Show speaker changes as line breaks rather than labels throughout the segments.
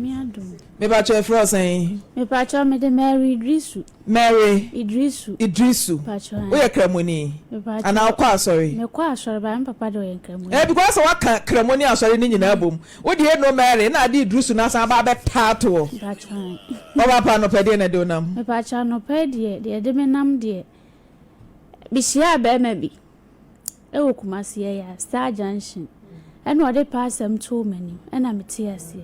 Nyame adom.
Mepakyɛw yɛfrɛ wo sɛn?
Mepakyɛw mede Mary Idrisu.
Mary.
Idrisu.
Idrisu.
Mepakyɛw.
Woyɛ kramoni?
Mepakyɛw.
Anaa wokɔ asɔre?
Mekɔ asɔre but me papa de ɔyɛ nkramoni.
Eh because sɛ woaka kramoni asɔre no nyinaa bom. Wo deɛ no Mary na ade Idrisu no asan aba abɛtaa toɔ.
Mepakyɛw.
Ɔba pa anɔpa deɛ na ɛde wo nam?
Mepakyɛw anɔpa yi deɛ deɛ ɛde me nam deɛ mehyiaa bɛɛma bi. Ɛwɔ Kumasi ɛyɛ a Star Junction ɛna ɔde pɛ asɛm too m'anim ɛna me te aseɛ.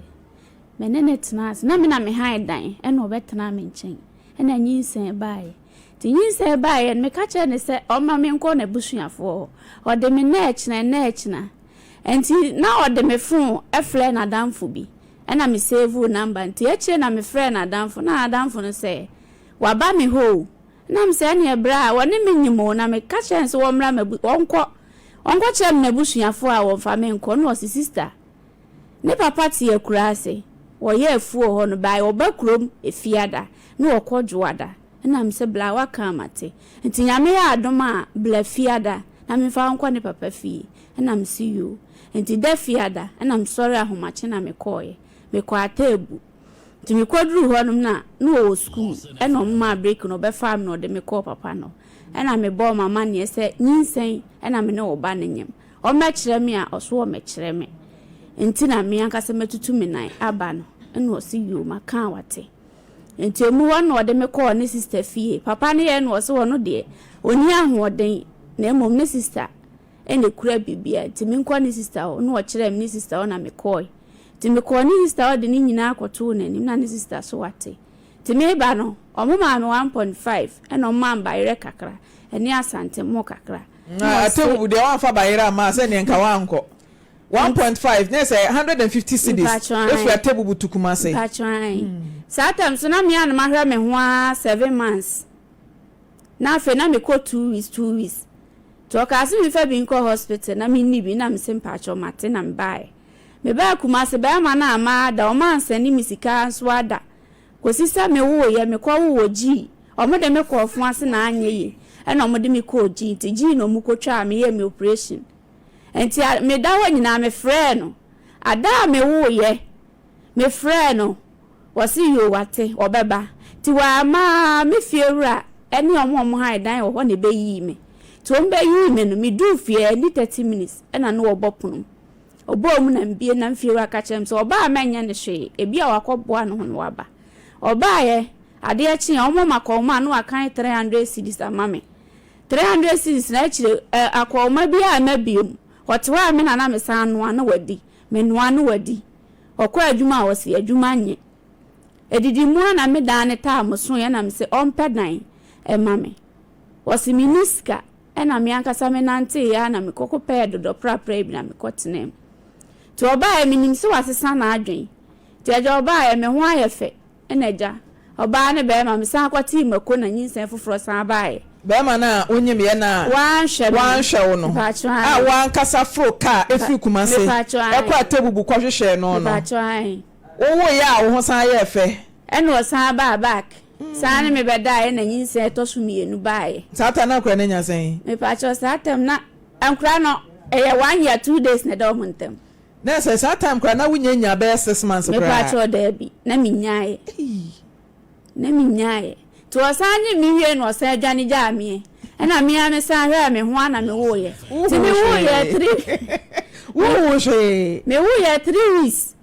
Me ne no tenaa ase na me na me han dan ɛna ɔbɛtenaa me nkyɛn ɛna nyinsɛn baeɛ. Nti nyinsɛn baeɛ no meka kyerɛɛ no sɛ ɔmma me nkɔ n'abusuafoɔ hɔ. Ɔde me nnɛ ɛkyena nnɛ ɛkyena. Nti na ɔde me phone ɛfrɛɛ n'adamfo bi ɛna me savee number nti akyire na me frɛɛ n'adamfo na n'adamfo no sɛ waba me hɔ o Nam sɛ ɛneɛ berɛ a wɔne me nyem o na meka kyerɛɛ no sɛ wɔmmra m'abu ɔnkɔ ɔnkɔkyerɛ me m'abusuafoɔ a wɔmfa me nkɔ na ɔse sister ne papa te akuraase wɔyɛ afuo wɔ hɔ no by ɔba kurom efiada na ɔkɔ dwoada ɛna mese bla waka a mate nti Nyame yɛ adom a bla fiada na memfa wo nkɔ ne papa fie ɛna mese yoo nti da fiada ɛna mesɔre ahomakye na mekɔɔeɛ mekɔɔ Atebu Nti mekɔduruu hɔ nom na na ɔwɔ sukuu ɛna ɔmo maa break no ɔbɛfaa me na ɔde me kɔɔ papa no hɔ ɛna mebɔɔ m'amaneɛ sɛ nyinsɛn ɛna me ne wo ba no nyem ɔmmɛkyerɛ me a ɔso ɔmmɛkyerɛ me nti na me ankasa matutu me nan aba no ɛna ɔse yoo maka a wate nti emu hɔ na ɔde me kɔɔ ne sister fie papa no yɛ na ɔse ɔno deɛ ɔnni ahoɔden na mmom ne sister na ekura biribiara nti menkɔ ne sista hɔ na ɔkyerɛɛ me ne sista hɔ na mekɔɔe. Nti mekɔɔ ne sista hɔ de ne nyinaa kɔtoo n'anim na ne sista so wate. Nti meba no ɔmo maa me 1.5 ɛna ɔmo maa me bayerɛ kakra ɛne asante mo kakra.
Na Atebubu deɛ wamfa bayerɛ amma a sɛdeɛ nka wankɔ. 1.5 na ɛsɛ 150 cedis ɛfiri Atebubu to Kumase.
Mpakyɛw ae. Saa time so na me a na mahwɛ me ho ara 7 months. Na afei na mekɔ 2 weeks 2 weeks. Nti ɔkaa se memfa bi nkɔ hospital na menni bi na mese mpakyɛw mate na mebaeɛ. Mebaa Kumasi bɛɛma no amma ada, ɔmo ansɛne me sika nso ada kɔsi sɛ mewoeɛ, mekɔ woo wɔ Gyii, ɔmo de me kɔɔ Fuase na anyɛ yie ɛna ɔmo de me kɔɔ Gyii, nti Gyii na ɔmo kɔtwaa me yɛɛ me operation. Nti meda hɔ nyinaa mefrɛɛ no, ada a mewoeɛ Mefrɛɛ no, ɔse yoo wate, ɔbɛba. Nti wamma aa, me fie wura ne ɔmo a ɔmo hae dan wɔ hɔ na ɛbɛyii me. Nti ɔmo bɛyii me no, meduu fie ɛnni 30 minutes ɛna na ɔbɔ pono mu. Ɔbɔɔ mu na mebue na me fie wura ka kyerɛɛ me sɛ ɔba a mɛnyɛ no hwee, ebia wakɔboa ne ho na waba. Ɔbaeɛ, adeɛ kyeeɛ, ɔmo ma kɔnma a na wakan 300 cedis ama me. 300 cedis no akyire ɛ, akɔnma biara amma biom. Ɔte hɔ a me na na mesan noa na wadi, menoa na wadi. Ɔkɔ adwuma a ɔse adwuma nye. Edidi mu a na me dan no taa mo soeɛ na mese ɔmpɛ dan ma me. Ɔse menni sika ɛna me ankasa me nanteeɛ a na me kɔkɔ pɛɛ dodɔ prapra bi na me kɔ tenaa mu. Nti ɔbaeɛ menim se wasesa n'adwen. Nti agya ɔbaeɛ me ho ayɛ fɛ Ɛna agya, ɔbaa ne bɛɛma, me san kɔ tee mako na nyinsɛn foforɔ san baeɛ.
Bɛɛma no a wonyim yɛ no a
Wanhwɛ me no.
wanhwɛ wo no
Mepaakyɛw
a
ae.
wankasa foro kaa firi Kumase
Mepaakyɛw ae.
kɔ Atebubu kɔhwehwɛɛ no no,
Mepaakyɛw ae.
wowoeɛ a wo ho san yɛɛ fɛ.
Ɛna ɔsan baa back san ne me bɛdaeɛ na nyinsɛn ɛtɔ so mmienu baeɛ.
Saa time no na akwadaa no anya sɛn?
Mepaakyɛw saa time na nkwadaa no ɛyɛ one year 2 days na ɛda wɔn ntam.
Na sɛ saa time koraa na wonya nyaa bɛyɛ 6 months koraa.
Mepakyɛw daabi, na menyaeɛ. Na menyaeɛ. Nti ɔsan nye me wie na ɔsan dwane gyaa meɛ. Ɛna me ara mesan hwɛɛ me ho ara na mewoeɛ. Nti mewoeɛ three.
Wohuu hwee.
Mewoeɛ 3 weeks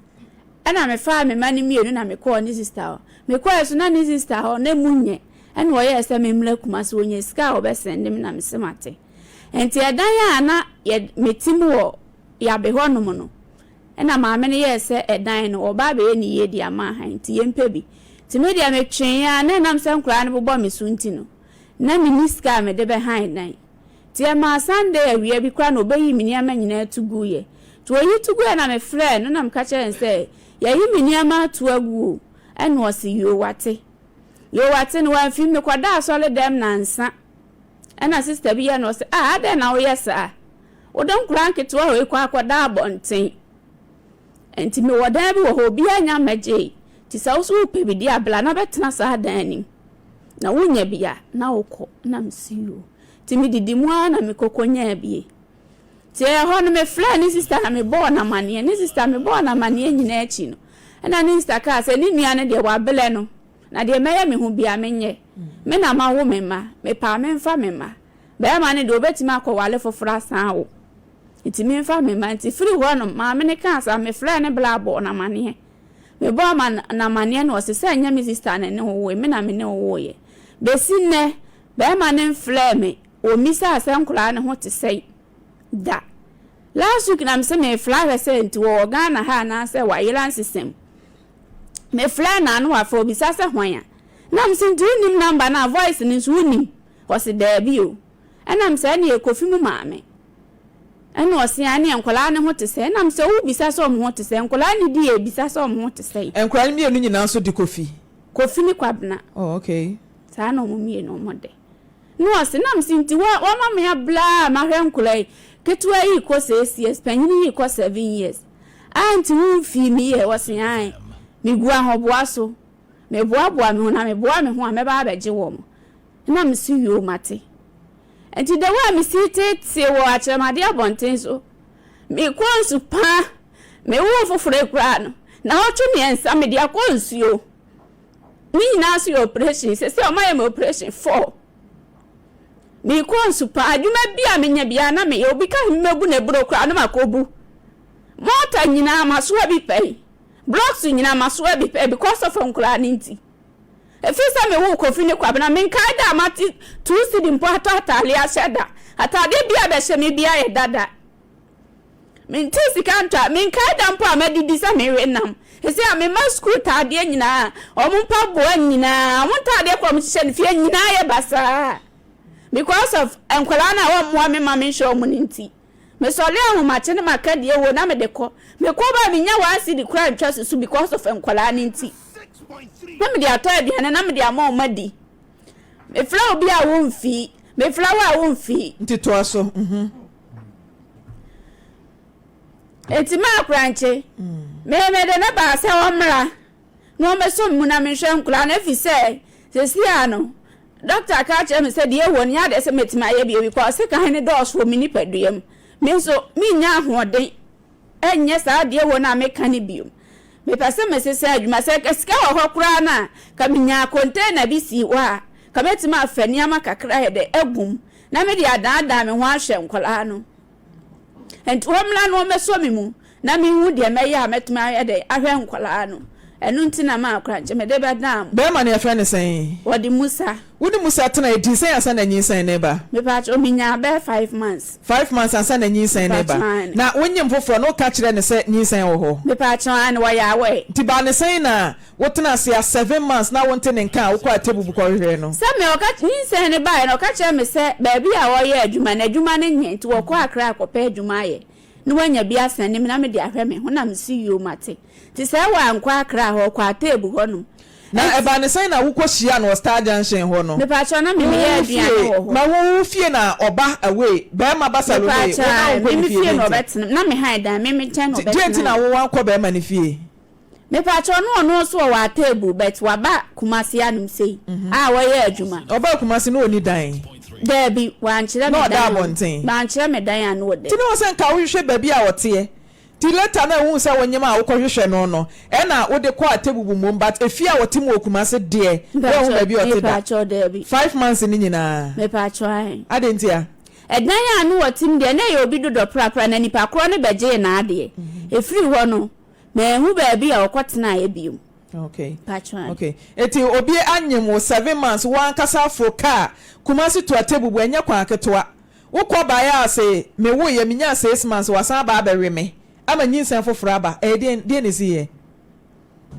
ɛna mefaa me mma no mmienu na mekɔɔ ne sister hɔ. Mekɔɛ so na ne sister hɔ na emu nyɛ. Ɛna ɔyɛɛ sɛ memmra Kumasi, ɔnya sika a ɔbɛsɛnde me na mese mate. Nti ɛdan a na yɛ mete mu wɔ Yabe hɔnom no, ɛna maame no yɛɛ sɛ ɛdan no wɔba abɛyɛ no yie de ama ahan nti yɛmpɛ bi. Nti me deɛ metweeɛ ara na ɛnam sɛ nkwadaa no bobɔ me so nti no, na menni sika a mede bɛhan dan. Nti ɛmaa Sunday awia bi koraa na ɔbɛyii me nneɛma nyinaa tu guiɛ. Nti ɔyi tu guiɛ na mefrɛɛ no na meka kyerɛɛ no sɛ yɛayi me nneɛma ato agu o, ɛna ɔse yoo wate. Yoo wate no wamfim, mekɔdaa asɔredɛm nnansa ɛna sister bi yɛ no ɔse ah adɛn na woyɛ saa? Wode nkwadaa nketewa wei kɔ akɔda abɔnten. Nti mewɔ dan bi wɔ hɔ, obiara nnya mmɛgyee. Nti sɛ wo nso wopɛ bi di a, bra na bɛtena saa dan no mu. Na wonya bi a, na wokɔ. Na mese yoo. Nti medidi mu ara na mekɔ kɔnyaa bie. Nti ɛhɔ no mefrɛɛ ne sista na mebɔɔ no amaneɛ. Ne sista mebɔɔ no amaneɛ nyinaa akyi no, Ɛna ne sista kaa sɛ ne nua no deɛ wablɛ no na deɛ mɛyɛ me ho biara menyɛ. Me na mawo me mma, mepɛ a memfa me mma. Barima no deɛ ɔbɛtumi akɔwale foforɔ asan awo. Nti memfa me mma. Nti firi hɔ no maame no kaa saa, mefrɛɛ ne bla bɔɔ no amaneɛ. Mebɔɔ ma no amaneɛ no ɔse sɛ ɛnyɛ me sista na ɛne wo woeɛ, me na me ne wo woeɛ. Bɛsi nnɛ barima no mfrɛɛ me, ɔmmisaa sɛ nkwadaa no ho te sɛn da. Last week na mese mefrɛ ahwɛ sɛ nti wɔwɔ Ghana ha anaasɛ wayera nsesa mu. Mefrɛɛ no a na wafrɛ, ɔbisa sɛ hwan a? Na mese nti wonnim number no a, voice no nso wonnim? Ɔse daabi o. Ɛna mese ɛneɛ Kofi mo maame. Ɛna ɔse aane nkwadaa no ho te sɛn? Ɛna mese wobisa sɛ wɔn ho te sɛn? Nkwadaa no di yɛ bisa sɛ wɔn ho te sɛn?
Nkwadaa no mmienu nyinaa nso de Kofi?
Kofi ne Kwabena.
Oh okay.
Saa na wɔn mmienu wɔn de. Na ɔse, na mese nti wama me abla a mahwɛ nkwadaa yi, ketewa yi rekɔ six years, panyini yi rekɔ seven years, a nti wo mfii me yɛ? Ɔse aane, megu ahoboa so, meboaboa me ho na meboa me ho a mɛba abɛgye wɔn. Na mese yoo mate. Nti the way a mesii teetee wɔ Akyerɛmadeɛ abɔnten so, mekɔ nsu paa, mewoo foforɔ yi koraa no, naawɔtwe mmiɛnsa mede akɔ nsuo. Ne nyinaa nso yɛ operation, sɛsɛ ɔmo ayɛ me operation four. Mekɔ nsu paa, adwuma bi a menya biara na meyɛ, obi ka sɛ memmɛbu n'aburo koraa na makɔbu. Mɔɔta nyinaa masoa bi pɛn, blocks nyinaa masoa bi pɛn because of nkwadaa no nti. Ɛfiri sɛ mewoo Kofi ne Kwabena, menkae da a mate 2 cedi mpo atɔ ataadeɛ ahyɛ da. Ataadeɛ biara a ɛbɛhyɛ me biara yɛ dada. Mente sika ntɔ a, menkae da mpo a madidi sɛ mewe nam. Seesei a me mma sukuu ntaadeɛ nyinaa, wɔn mpaboa nyinaa, wɔn ntaadeɛ koraa a wɔhyehyɛ no fie nyinaa yɛ basaa. Because of nkwadaa no a wɔmmoa me ma menhwɛ wɔn no nti. Mesɔre ahomakye na maka deɛ ɛwɔ na mede kɔ. Mekɔ ba a mennya one cedi koraa ntwa susu because of nkwadaa no nti. Na mede atɔ aduane na mede ama wɔn adi. Mefrɛ obi a womfii, mefrɛ wo a womfii.
Nti toa so. Mhm.
Enti maa korankye. Me mede no baa sɛ ɔmmra na ɔmmɛsɔ me mu na menhwɛ nkwadaa no ɛfiri sɛ seesei ara no dɔkta ka kyerɛ me sɛ deɛ ɛwɔ no nyɛ adeɛ sɛ mɛtumi ayɛ bio because sekan no dɔɔso wɔ me nipadua mu. Me nso mennya ahoɔden nyɛ saa adeɛ wɔ no a meka no bio. Mepɛ sɛ mesesa adwuma. Sɛ nka sika wɔ hɔ koraa no a, nka menyaa container bi sii hɔ a, nka mɛtumi afa nneɛma kakra ayɛ dɛ agu mu na mede adaadaa me ho ahwɛ nkwadaa no. Enti wɔmmra na wɔmmɛsɔ me mu na menhu deɛ mɛyɛ a mɛtumi ayɛ dɛn ahwɛ nkwadaa no. Ɛno nti na makora nkyɛ mede bɛdaa mo.
Bɛrima no yɛfrɛ no sɛn?
Wɔde Musa.
Wo ne Musa tenae dii sɛn ansa na nyinsɛn no reba?
Mepakyɛw, minyaa bɛyɛ five months.
Five months ansa na nyinsɛn no reba.
Mepakyɛw, aane.
Na wonyem foforɔ no woka kyerɛɛ no sɛ nyinsɛn wɔ hɔ?
Mepakyɛw, aane, wɔyɛ aware.
Nti baa no sɛn na wotena ase a seven months na wonte ne nka a wokɔ Atebubu kɔhwehwɛɛ no?
Sɛ me, ɔka, nyinsɛn no baeɛ no, ɔka kyerɛɛ me sɛ baabi a ɔreyɛ adwuma no, adwuma no nyɛ nti wɔkɔ Accra kɔpɛ adwuma ayɛ na wanya bi asɛnde me na mede ahwɛ me ho na mese yoo mate. Nti sɛ wankɔ Accra hɔ, ɔkɔ Atebu hɔnom.
Na ɛbaa no sɛn na wokɔ hyiaa no wɔ Star Junction hɔ no?
Mepakyɛw na me meyɛ
Wo
aduane
fie,
wɔ hɔ.
ma wo wo fie na ɔba away, bɛɛma ba Salome, wo
Mepakyɛw
na
ae,
wonkɔ
me
ne
me
fie,
fie
deɛ
na
nti?
ɔbɛtena, na me han dan, me me nkyɛn na
Nti deɛ nti
ɔbɛtenae.
na wo wankɔ bɛɛma no fie?
Mepakyɛw na ɔno nso ɔwɔ Atebu but waba Kumasi anom sei a ɔyɛ adwuma.
Ɔbaa Kumasi na ɔnni dan?
Daabi, wankyerɛ
Na
me
ɔda
dan a,
abɔnten?
wankyerɛ me dan a na ɔda
Nti na
mu.
ɛwɔ sɛ nka wohwehwɛ baabi a ɔteɛ. Nti later na wohu sɛ wonyem a wokɔ hwehwɛ no no ɛna wode kɔ Atebubu mmom but efie a ɔte mu wɔ Kumasi deɛ woanhu baabi a ɔte da.
Mepakyɛw daabi.
5 months no nyinaa.
Mepakyɛw ahe.
Adɛn ntia?
Ɛdan a na ɔte mu deɛ na ɛyɛ obi dodɔ prapra na nipa korɔ no bɛgyee n'adeɛ. Ɛfiri hɔ no manhu baabi a ɔkɔtenaeɛ biom.
Okay.
Mepakyɛw ahe.
Okay. Eti obi anyem wo 7 months wo ankasa aforo car Kumasi to Atebubu ɛnyɛ kwan ketewa. Wokɔ baeɛ a se mewoeɛ menyaa 6 months wasan aba abɛwe me ama nyinsɛn foforɔ aba. Ɛyɛ deɛn deɛn na esiiɛ?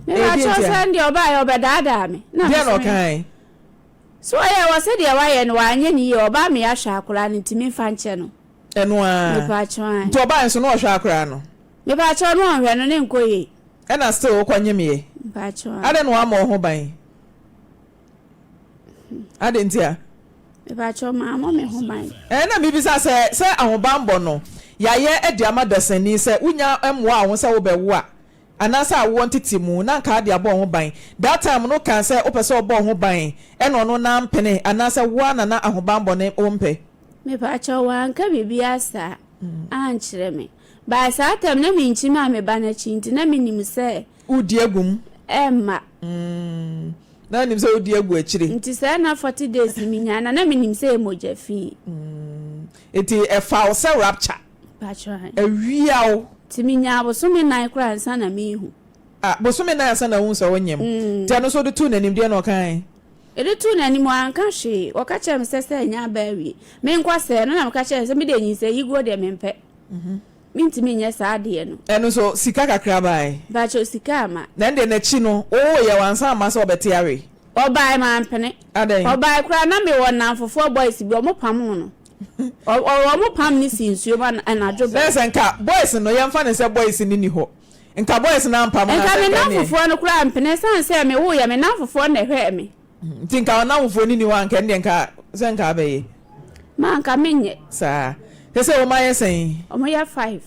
Ɛyɛ deɛn
Mepakyɛw
ntia?
sɛ deɛ ɔbaeɛ ɔbɛdaadaa me. Na
Deɛn na
mesome.
ɔkae?
So ɔyɛ wɔ sɛ deɛ wayɛ no wanyɛ ne yie ɔbaa me ahwɛ akwadaa no nti memfa nkyɛ no.
Ɛno ara.
Mepakyɛw ae.
Nti ɔbaeɛ nso na ɔhwɛ akwadaa no?
Mepakyɛw no ɔnhwɛ no ne nkɔ yie.
Ɛna still wokɔ nyemeɛ?
Mepakyɛw ae.
Adɛn na wammɔ wo ho ban? Adɛn ntia?
Mepakyɛw mammɔ me ho ban.
Ɛna mebisa sɛ, sɛ ahobanbɔ no yɛayɛ de ama dasani sɛ wonya mmoa wo ho sɛ wobɛwo a, anaasɛ awoɔ ntete mu na anka ade abɔ wo ho ban. That time no wokaa sɛ wopɛ sɛ ɔbɔ wo ho ban ɛna ɔno na ampene anaasɛ wo ara na na ahobanbɔ no wompɛ?
Mepakyɛw wanka biribiara saa ankyerɛ me. By saa time na minkyim a me ba no akyi nti na minim sɛ.
Wodi agu mu.
Ɛmma.
Mm. Na wonim sɛ wodi agu akyire.
Nti saa na 40 days no menyaa na na menim sɛ ɛyɛ mogya fi.
Mm. Nti ɛfa wo sɛ rapture.
Pakyɛ.
Awia wo.
Nti menyaa bosome nan koraa ansa na mehu.
Ah, bosome nan ansa na wohu sɛ wonyem. Mm. Nti ɛno nso wode too n'anim deɛ na ɔkae?
Mede too n'anim, wanka hwee. Ɔka kyerɛɛ me sɛ sɛ ɛnyɛ aba awie. Menkɔ sɛɛ no na meka kyerɛɛ no sɛ me deɛ nyinsɛn yiguo deɛ mempɛ. Mentumi nyɛ saa adeɛ no.
Ɛno nso sika kakra bae?
Mpakyɛw sika amma.
Na ɛndeɛ n'akyi no wowoeɛ wansan amma sɛ ɔbɛte awe?
Ɔbae mampene.
Adɛn?
Ɔbae koraa na mewɔ nnamfofoɔ boys bi ɔmo pamoo no. Ɔmo pam no sii nsuo mu anadwo
berɛ. Nɛsɛ nka boys no yɛmfa no sɛ boys no nni hɔ Nka boys no ampam no
Nka
a
me
sɛ nka ɛneɛ.
nnamfofoɔ no koraa ampene ɛsiane sɛ mewoeɛ me nnamfofoɔ no na ɛhwɛɛ me.
Nti nka wo nnamfofoɔ no nni hɔ a nka ɛndeɛ nka sɛ nka abɛyɛ.
Ma nka menyɛ.
Saa. Sɛsɛ wɔn ayɛ sɛn?
Wɔn yɛ five.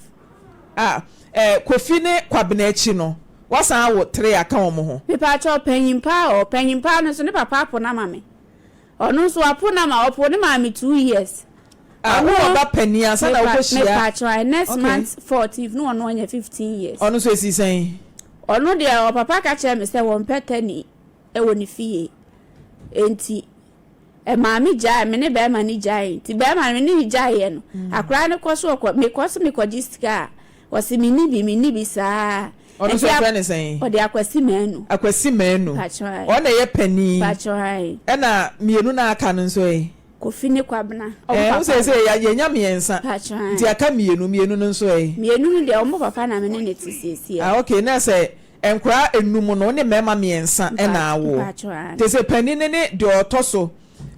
Ah eh Kofi ne Kwabena akyi no wasan awo three aka wɔn ho.
Mepaakyɛw panyin paa ɔ panyin paa no nso ne papa apo no ama me. Ɔno nso wapo no ama ɔpoo ne maame 2 years.
Ah
Ɔno
wowɔ ba panin ansa na
mepa
wokɔhyia
mepaakyɛw ae next
okay.
month 14th na ɔno anya 15 years.
Ɔno nso esi sɛn?
Ɔno deɛ ɔpapa ka kyerɛɛ me sɛ wɔmpɛ tani wɔ ne fie enti ɛmaa me gyae me ne bɛrima no gyae nti bɛrima no me ne no gyaeɛ no akwadaa no kɔ so ɔkɔ mekɔ so mekɔgye sika a ɔse menni bi menni bi saa
Ɔno nso
nti
yɛfrɛ no sɛn?
ɔde Akwasi Manu.
Akwasi Manu.
Pakyɛ ae.
Ɔno na ɛyɛ panin.
Pakyɛ ae.
Ɛna mmienu no a aka no nso ɛ?
Kofi ne Kwabena. Ɔmo
Ɛɛ,
papa
wo sɛ sɛ yɛnya mmiɛnsa.
Pakyɛ ae.
Nti aka mmienu, mmienu no nso ɛ?
Mmienu no deɛ ɔmo papa na me ne no te seesei.
Ah okay, na sɛ nkwadaa nnum no, wo ne mmarima mmiɛnsa na awo.
Mpakyɛ ae.
Nti sɛ panin no ne deɛ ɔtɔ so,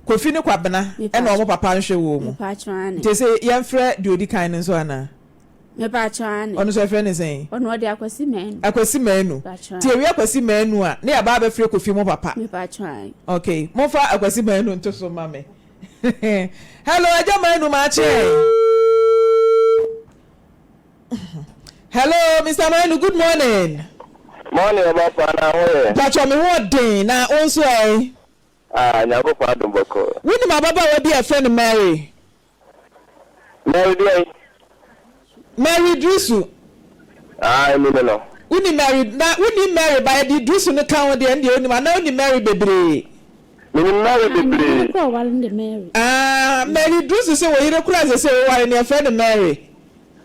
Kofi ne Kwabena ɛna ɔmo papa nhwɛ wɔn mu.
Mpakyɛ ae.
Nti sɛ yɛmfrɛ deɛ ɔdi kan no nso anaa?
Mepakyɛw aane.
Ɔno nso yɛfrɛ no sɛn?
Ɔno ɔde Akwasi Manu.
Akwasi Manu.
Mepakyɛw aane.
Nti yɛwie Akwasi Manu a, na yɛaba abɛfrɛ Kofi mo papa.
Mepakyɛw aane.
Ok, momfa Akwasi Manu nto so ma me. Hello, Agya Manu, makye ɛ. Hello, Mister Manu, good morning.
Morning, ɔba na ho yɛ.
Mpakyɛw me ho ɔden, na wo nso ɛ?
Ah, Nyankopɔn adom bɔkɔ.
Wonim ababaawa bi a yɛfrɛ no Mary?
Mary deɛn?
Mary Drisu.
Ah, ɛmi ne no.
Wonim Mary, na wonim Mary ba yɛde Drisu no ka ho deɛ ɛndeɛ wonim anaa wonim Mary bebree?
Menim Mary
Ah, me yere
bebree.
kora ɔware no de Mary.
Ah, Mary Drisu sɛ wo yere koraa sɛ sɛ woware no yɛfrɛ no Mary.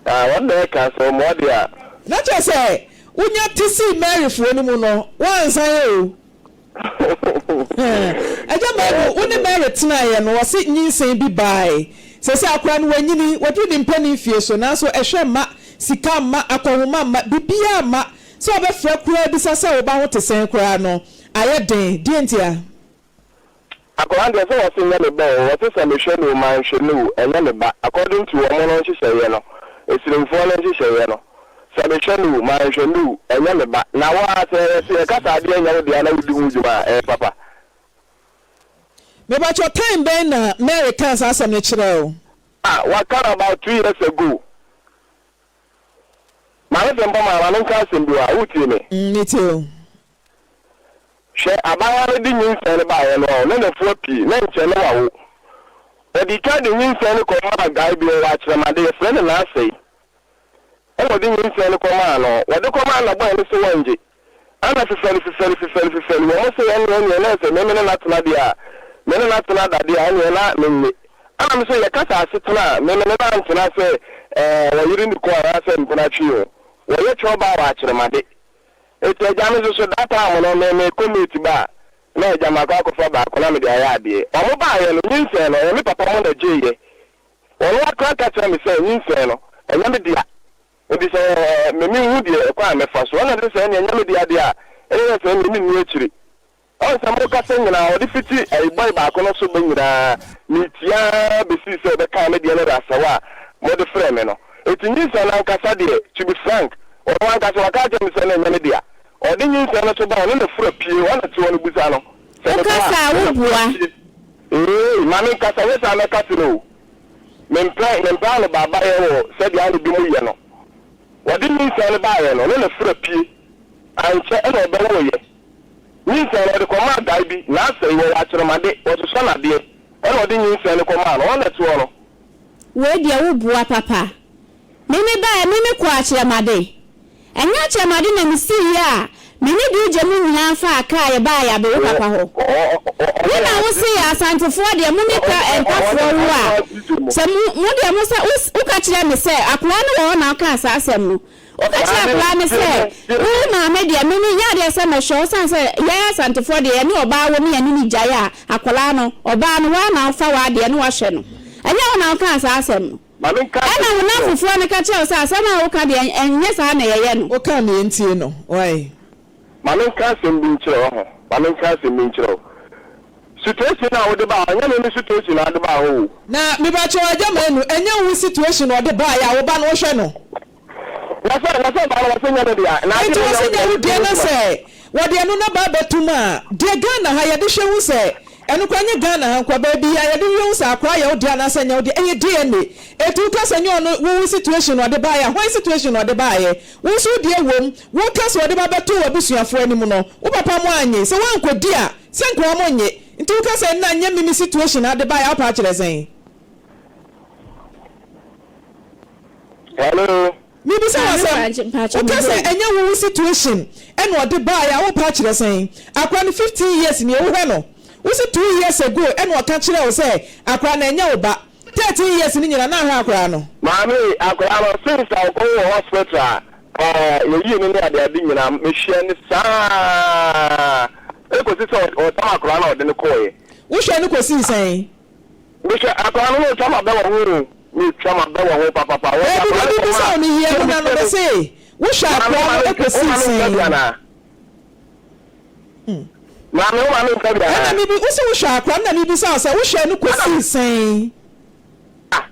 Ah, wɔn na ɛka sɛ ɔmoa deɛ a.
Na kyerɛ sɛ wonya te sii Mary foɔ no mu no woansan o. Agya Manu, wo ne Mary tenaeɛ no, wɔse nyinsɛn bi baae. Seesei akwadaa no wanyini, waduru ne mpanin mfie so, nanso ɛhwɛ mma, sika mma, akɔnhoma mma, biribiara mma. Sɛ wɔbɛfrɛ koraa bisa sɛ wo ba ho te sɛn koraa no, ayɛ den. Deɛn ntia?
Akwadaa no deɛ sɛ wɔse nyɛ me ba oo, wɔse sɛ mehwɛ no oo manhwɛ no oo, ɛnyɛ me ba according to wɔn no nhyehyɛeɛ no, Esirimfoɔ no nhyehyɛeɛ no. Sɛ mehwɛ no oo manhwɛ no oo, ɛnyɛ me ba. Na wo ara sɛ yɛse yɛka sɛ adeɛ nyɛ wo dea na wodi ho dwuma a, ɛyɛ papa?
Mepakyɛw time bɛn na Mary kaa saa asɛm no kyerɛɛ wo?
Ah, waka no about 2 years ago. Maame Frimpong ma menka asɛm bi wɔ ha, wotie me?
Mm, metie wo.
Hwɛ, abaayewa no de nyinsɛn no baeɛ no, ɔne n'afua pii, na nkyɛ na wawo. Ɔdii kan de nyinsɛn no kɔmaa guy bi, ɔwɔ akyerɛmade, yɛfrɛ no Naasɛe. Ɛna ɔde nyinsɛn no kɔmaa no. Wɔde kɔmaa no na boy no se wɔngye. Ɛna fefɛle fefɛle fefɛle fefɛle, wɔn se ɛneɛ ɛneɛ na sɛ me me ne no atena deɛ a, me ne no atena da deɛ a ɛneɛ na mennye. Ɛna me nso yɛkasa asetena a, me me ne no antena sɛ ɛɛ ɔyere ne kunu anaasɛ mpena twe o. Wɔyɛ twɛw baa wɔ akyerɛmade. Eti agya me nso so that time no me me kɔ mate ba a na agya makɔ akɔfa baako na mede ayɛ adeɛ. Wɔn baeɛ no nyinsɛn no ɛyɛ me papa mo na ɛgyeeɛ. Ɔno ara koraa ka kyerɛɛ me sɛ nyinsɛn no ɛnyɛ me dea nti sɛ me menhu deɛ ɛkwan a mɛfa so. Ɛna mese sɛ ɛneɛ ɛnyɛ me dea deɛ a ɛneɛ sɛ ɛneɛ menni akyire. Ɔn sɛ mokasa nyinaa ɔde fiti ɛyi boy baako no so ba nyinaa metia ara besii sɛ ɔbɛkaa me deɛ no de asɛw a mode frɛɛ me no. Enti nyinsɛn no ankasa deɛ to be frank ɔno ankasa waka akyerɛ me sɛ na ɛnyɛ me dea. Ɔde nyinsɛn no so ba ɔne n'afura pie ɔna te hɔ no bisa no sɛ meboa
Wokasa
a
a
ne n'afura
woboa.
pie. Eei ma menkasa nyɛ saa mɛka kyerɛ o. Mempɛ mempɛ anobaabaeɛ wɔ sɛdeɛ ano binom yɛ no. Ɔde nyinsɛn no baeɛ no ne n'afura pie ankyɛ ɛna ɔbɛwoeɛ. Nyinsɛn no, ɔde kɔmaa guy bi, n'asɛe, wɔwɔ akyerɛmade, wɔsosɔ no adeɛ, ɛna ɔde nyinsɛn no kɔmaa no, ɔno na ɛte hɔ no.
Wei deɛ wo boa papa. Me me baɛ me me kɔɔ akyerɛmade. Ɛnyɛ akyerɛmade na me sii yɛ a. Me ne DJ mo nyinaa faa kaa yɛbaa yɛabe wo papa hɔ. Wo na wo se Asantefoɔ deɛ mo ne ka Nkafoɔ wo a sɛ mo mo deɛ mo sɛ wo wo ka kyerɛ me sɛ akwadaa no wɔ hɔ na wokaa saa asɛm no. Wo ka kyerɛ akwadaa no sɛ wo maame deɛ me me nyɛ adeɛ sɛ mɛhwɛ wo sane sɛ yɛn Asantefoɔ deɛ yɛne ɔbaa wo ne yɛne no gyae a akwadaa no ɔbaa no woa na wofa w'adeɛ na woahwɛ no. Ɛnyɛ wo na wokaa saa asɛm no. Ɛnna wo nnamfofoɔ no ka kyerɛɛ wo sɛ, 'Asɛm a woka deɛ, ɛnyɛ saa na yɛyɛ no.
Woka a me yɛntie no wai.
Ma menka asɛm bi nkyerɛ wo, wahu. Ma menka asɛm bi nkyerɛ wo. Situation a wode baa hɔ, ɛnyɛ me me situation na wode baa hɔ o.
Na mepakyɛw Agya Manu, ɛnyɛ wo situation na ɔde baeɛ a, wo ba no wohwɛ no?
Na sɛ, na sɛ ɔbaa no wɔse nyɛ ne dea, na ade
Enti
na
wɔse
nyɛ wo
nyɛ
dea
wo
nti
dea na
wobɛtumi
sɛ wɔde ɛno naba abɛtom a, deɛ Ghana ha yɛde hwɛ hu sɛ, ɛno koraa nyɛ Ghana ha nkoa, baabi a yɛde hwɛ hu sɛ akora yɛ wo dea anaasɛ ɛnyɛ wo dea, ɛyɛ DNA. Enti woka sɛ nyɛ ɔno wo wo situation na ɔde baeɛ a, hwan situation na ɔde baeɛ? Wo nso wo deɛ wom, woka sɛ ɔde ba bɛto w'abusuafoɔ anim no, wo papa mo annye, sɛ woankɔdi a, sɛ nka wɔn nnye. Nti woka sɛ nna nyɛ me me situation na ade baeɛ a, wopɛ akyerɛ sɛn?
Hello.
Mebisa wo
Maame
asɛm,
Kwakye, mpakyɛ
woka
mebɔ
sɛ
o.
ɛnyɛ wo wo situation ɛna ɔde baeɛ a, wopɛ akyerɛ sɛn? Akora no 15 years nie, wohwɛ no, wose 2 years ago ɛna ɔka kyerɛɛ wo sɛ akora no ɛnyɛ wo ba, 13 years no nyina na ahwɛ akora no?
Maame, akwadaa no since a ɔkɔ wɔ hospital a ɛɛ yɛyii no ne ade ade nyinaa mehyia no saa ekosi sɛ ɔtam akwadaa no a ɔde no kɔɔeɛ.
Wohwɛ no kɔsii sɛn?
Mehwɛ akwadaa no na ɔtwa m'abɛ wɔ ho o, metwa m'abɛ wɔ ho papapa. Wɔde
Daabi
akwadaa
daabi
no
bisa
kɔmaa
wo meyia
sɛ
mu na no
mehyia no.
mese wohwɛ
Maame,
akwadaa
wo
no
maame wo
kɔsii
maame nka bi
sɛn?
anaa? Maame, wo maame nka bi
Ɛna
anaa?
mebi wose wohwɛ akwadaa no na mebisa wo sɛ wohwɛ no
Ɛna
kɔsii sɛn?
Ah,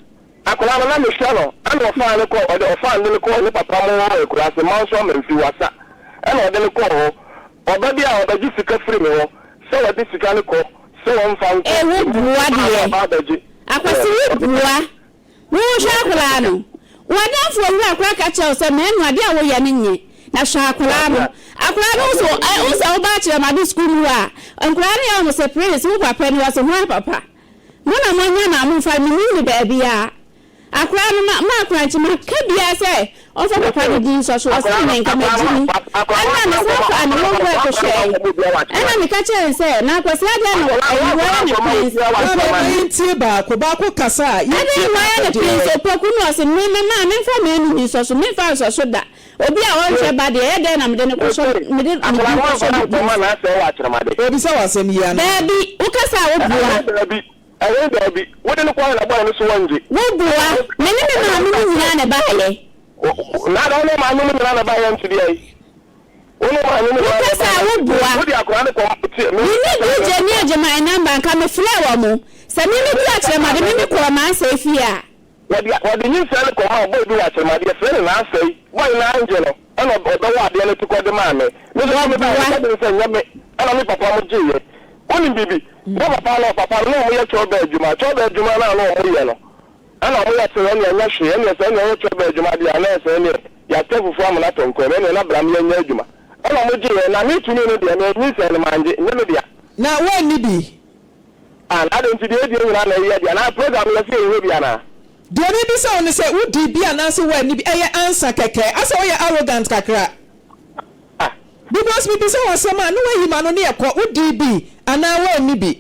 akwadaa no na mehwɛ no, ɛna ɔfaa no kɔɔ, ɔde ɔfaa no de no kɔɔ ne papa mo hɔ wɔ akuraase, Manso Amanfi, Wassa, ɛna ɔde no kɔɔ hɔ. Ɔba bi a ɔbɛgye sika firi me hɔ, sɛ ɔde sika no kɔ, sɛ ɔmfa nkɔ,
Ee wo
enti
boa
ɔbaa no
deɛ.
ɔba abɛgye,
Akwasi
ɛ,
wo
ɔde
boa. Wo hwɛ
ɔde
akwadaa
sika.
no. W'adamfo owura koraa ka kyerɛ wo sɛ Manu adeɛ a woyɛ no nyɛ. Na hwɛ akwadaa no. Akwadaa no wo so ɛ wo sɛ woba akyerɛ m'ade sukuu mu hɔ a, nkwadaa no yɛ wɔn sɛ Prince wo papa ni wɔse hwan papa? Mo na moanya no a momfa no mennim no baabiara. Akwadaa no ma ma akwadaa nti maka biara sɛ ɔmfa papa no din nsɔ so ɔse me nka magye ni. Ɛna mesan faa ne homework hwɛe. Ɛna meka kyerɛɛ no sɛ na Akwasi adɛn na ɛyi wayɛ ne Prince
Maame ma
Opoku.
yɛntie baako baako kasa a
Adɛn
yɛntie
wayɛ
baako
ne Prince
deɛ.
Opoku na ɔse me me maa memfa m'anum nsɔ so memfa nsɔ so da. Obi a ɔnhwɛ ba deɛ ɛyɛ dɛn na mede no kɔsɔ mede ne din kɔsɔ ne din so.
Ɔrebisa wo asɛm yi anaa?
Daabi, wokasa a woboa. Woboa, me ne me maame no nyinaa na ɛbaeɛ. Wokasa a woboa. Menni DJ ne Agyeman number nka mefrɛɛ wɔn. Sɛ me medi akyerɛmade me mekɔɔ Mansa fie a.
Wɔde wɔde nyinsɛn no kɔmaa boy bi wɔ Akyerɛmadeɛ, yɛfrɛ no Naasɛe. Boy no angye no, ɛna ɔbɛwɔ adeɛ no to kɔ de maa me. Me nso so mebaeɛ, meka kyerɛɛ no sɛ nyɛ me ɛna me papa mo gyeeɛ. Wonim biribi? Na papa no, papa no, na wɔyɛ chɔɔbɛ adwuma. Chɔɔbɛ adwuma no a na wɔyɛ no, ɛna wɔyɛ sɛ ɛneɛ nyɛ hwee, ɛneɛ sɛ ɛneɛ ɔyɛ chɔɔbɛ adwuma deɛ a, na ɛsɛ ɛneɛ yɛatɛ fufuo ama no atɔ nkwan mu, ɛneɛ na bra me yɛnyɛ adwuma. Ɛna wɔgyeeɛ, na me tumi no deɛ, me nyinsɛn no mangye, nyɛ me dea.
Na woanni bi?
Ah, na adɛn nti deɛ yɛdie nyinaa na ɛyɛ dea? Na program no yɛse yɛnhwɛ bi anaa?
Deɛ mebisa wo ne sɛ, wodii bi anaase woanni bi? Ɛyɛ answer kɛkɛ. Asɛ woyɛ arrogant kakra.
Ah.
Because mebisa wo asɛm a, na woayi m'ano ne ɛkɔ. Wodii bi anaa woanni bi?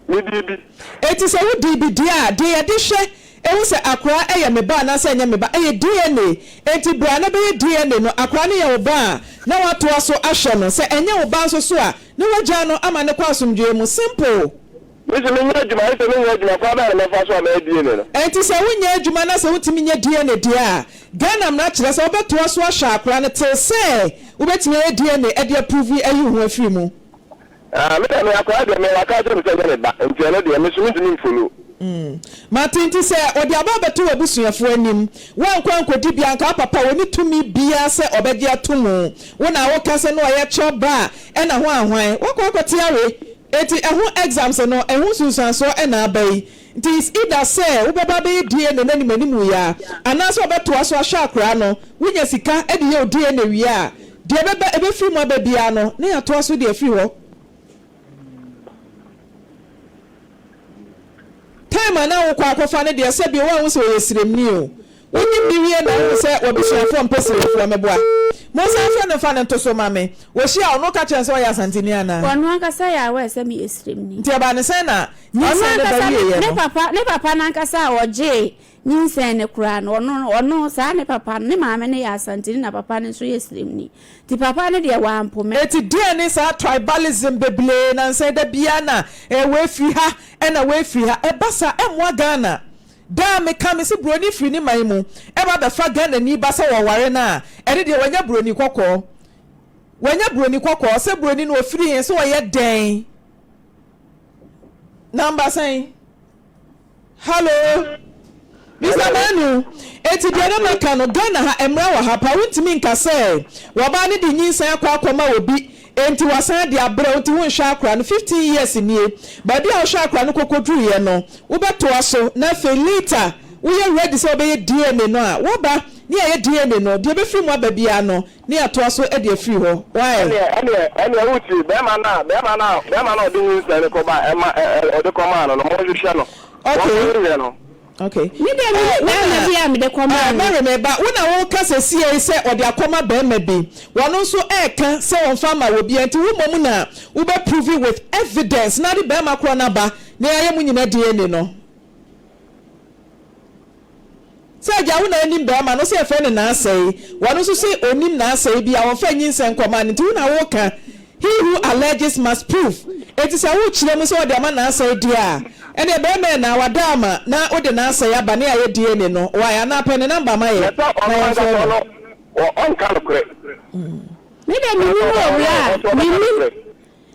Medii bi.
Enti sɛ wodii bi deɛ a, deɛ yɛde hwɛ hu sɛ akoraa yɛ me ba anaasɛ ɛnyɛ me ba, ɛyɛ DNA. Enti bra na bɛyɛ DNA no, akoraa no yɛ wo ba a, na woatoa so ahwɛ no. Sɛ ɛnyɛ wo ba nso so a, na woagyaa no ama no kɔ asomdwoeɛ mu. Simple.
Me se menyɛ adwuma, ayɛ sɛ menyɛ adwuma, kwan bɛn na mɛfa so a mɛyɛ DNA no?
Enti sɛ wonyɛ adwuma na sɛ wontumi nyɛ DNA deɛ a, Ghana mmara kyerɛ sɛ wobɛtoa so ahwɛ akoraa no till sɛ wobɛtumi ayɛ DNA de aprovi ayi wo ho afiri mu.
Ah, me deɛ me akwadaa deɛ me waka akyerɛ me sɛ ɛnyɛ me ba, nti ɛno deɛ me nso mentumi nfollow.
Mate, nti sɛ ɔde aba abɛto w'abusuafoɔ anim, woankɔ ankɔdi bi a, anka wo papa ɔnni tumi biara sɛ ɔbɛgye ato mu. Wo na woka sɛ na ɔyɛ kyɛw ba a, ɛna ho ahwan? Woakɔ akɔte awe. Enti ɛho exams no, ɛho nsunsuansoɔ na aba yi. Nti it's either sɛ wobɛba abɛyɛ DNA no anim anim yi ara, anaasɛ wɔbɛtoa so ahwɛ akwadaa no, wonya sika de yɛ wo DNA wie a, deɛ ɛbɛba, ɛbɛfiri mu aba biara no, na yɛatoa so de afiri hɔ. Time a na wokɔ akɔfa no deɛ, sɛbio woanhu sɛ ɔyɛ sremni o. Wonyim bi wie na wohu sɛ w'abusuafoɔ mpɛ Siremfoɔ meboa. Monsan mfrɛ no mfa no nto so ma me. Wɔhyia a, ɔno ka kyerɛ no sɛ ɔyɛ Asanteni anaa?
Ɔno ankasa yɛ aware sɛ meyɛ Siremni.
Nti ɛbaa no sɛn na
Ɔno
nyinsɛn no ba
ankasa ne
wieeɛ
ne
no?
papa ne papa no ankasa a ɔgyee nyinsɛn no koraa no, ɔno ɔno saa ne papa no, ne maame no yɛ Asanteni na papa no nso yɛ Siremni. Nti papa no deɛ wampo me.
Eti deɛn ne saa tribalism bebree nansa yi da biara na eh wei firi ha ɛna wei firi ha ɛba saa ɛmmoa Ghana. Daa meka mese broni firi ne man mu ɛba bɛfa Ghanani ba sɛ wɔware no a ɛne deɛ wanya broni kɔkɔɔ wanya broni kɔkɔɔ sɛ broni no ɔfiri he sɛ ɔyɛ dɛn number sɛn. Hallo Mister Manu, enti deɛ na mɛka no, Ghana ha mmra wɔ ha paa, wontumi nka sɛ wɔbaa no de nyinsɛn akɔ akɔma obi, enti wasan de abrɛ wo nti wonhwɛ akora no, 15 years nie, baabi a wohwɛ akora no kɔkɔduruiɛ no, wobɛtoa so, na afei later woyɛ ready sɛ wobɛyɛ DNA no a, woaba ne yɛayɛ DNA no, deɛ ɛbɛfiri mu aba biara no, ne yɛatoa so de afiri hɔ. Why?
Ɛnneɛ, ɛnneɛ, ɛnneɛ wotie, barima no a, barima no a, barima no a ɔde nyinsɛn no kɔba, ɛma, ɛ, ɛ, ɔde kɔmaa no no, monhwehwɛ no.
Okay.
Wɔnhwehwɛ no.
Okay.
Me deɛ me
Eh,
ne
wo
barima
na,
bi a mede kɔmaa
eh,
no.
Mary me ba, wo na woka sɛsiei sɛ ɔde akɔma barima bi. Wɔno nso ɛɛka sɛ ɔmfa mma obiara, nti wo mmom na wobɛ prove with evidence na ade barima korɔ no aba na yɛayɛ mo nyina DNA no. Sɛ agya wo na anim bɛɛma no sɛ yɛfrɛ no naasɛe wɔno nso se onim naasɛe bi a wɔmfa nyinsɛn nkɔmaa no nti wo na woka he who alleges must prove enti sɛ wokyerɛ mu sɛ wɔde ama naasɛe deɛ a ɛneɛ bɛɛma ɛnaa wada ama na wode naasɛe aba ne ayɛ DNA no why anaa pɛ ne number ma yɛ
Na sɛ
na
ɔno
yɛmfrɛ
ankasa
no.
ɔno ɔnka nokorɛ.
Me deɛ menim owura a menim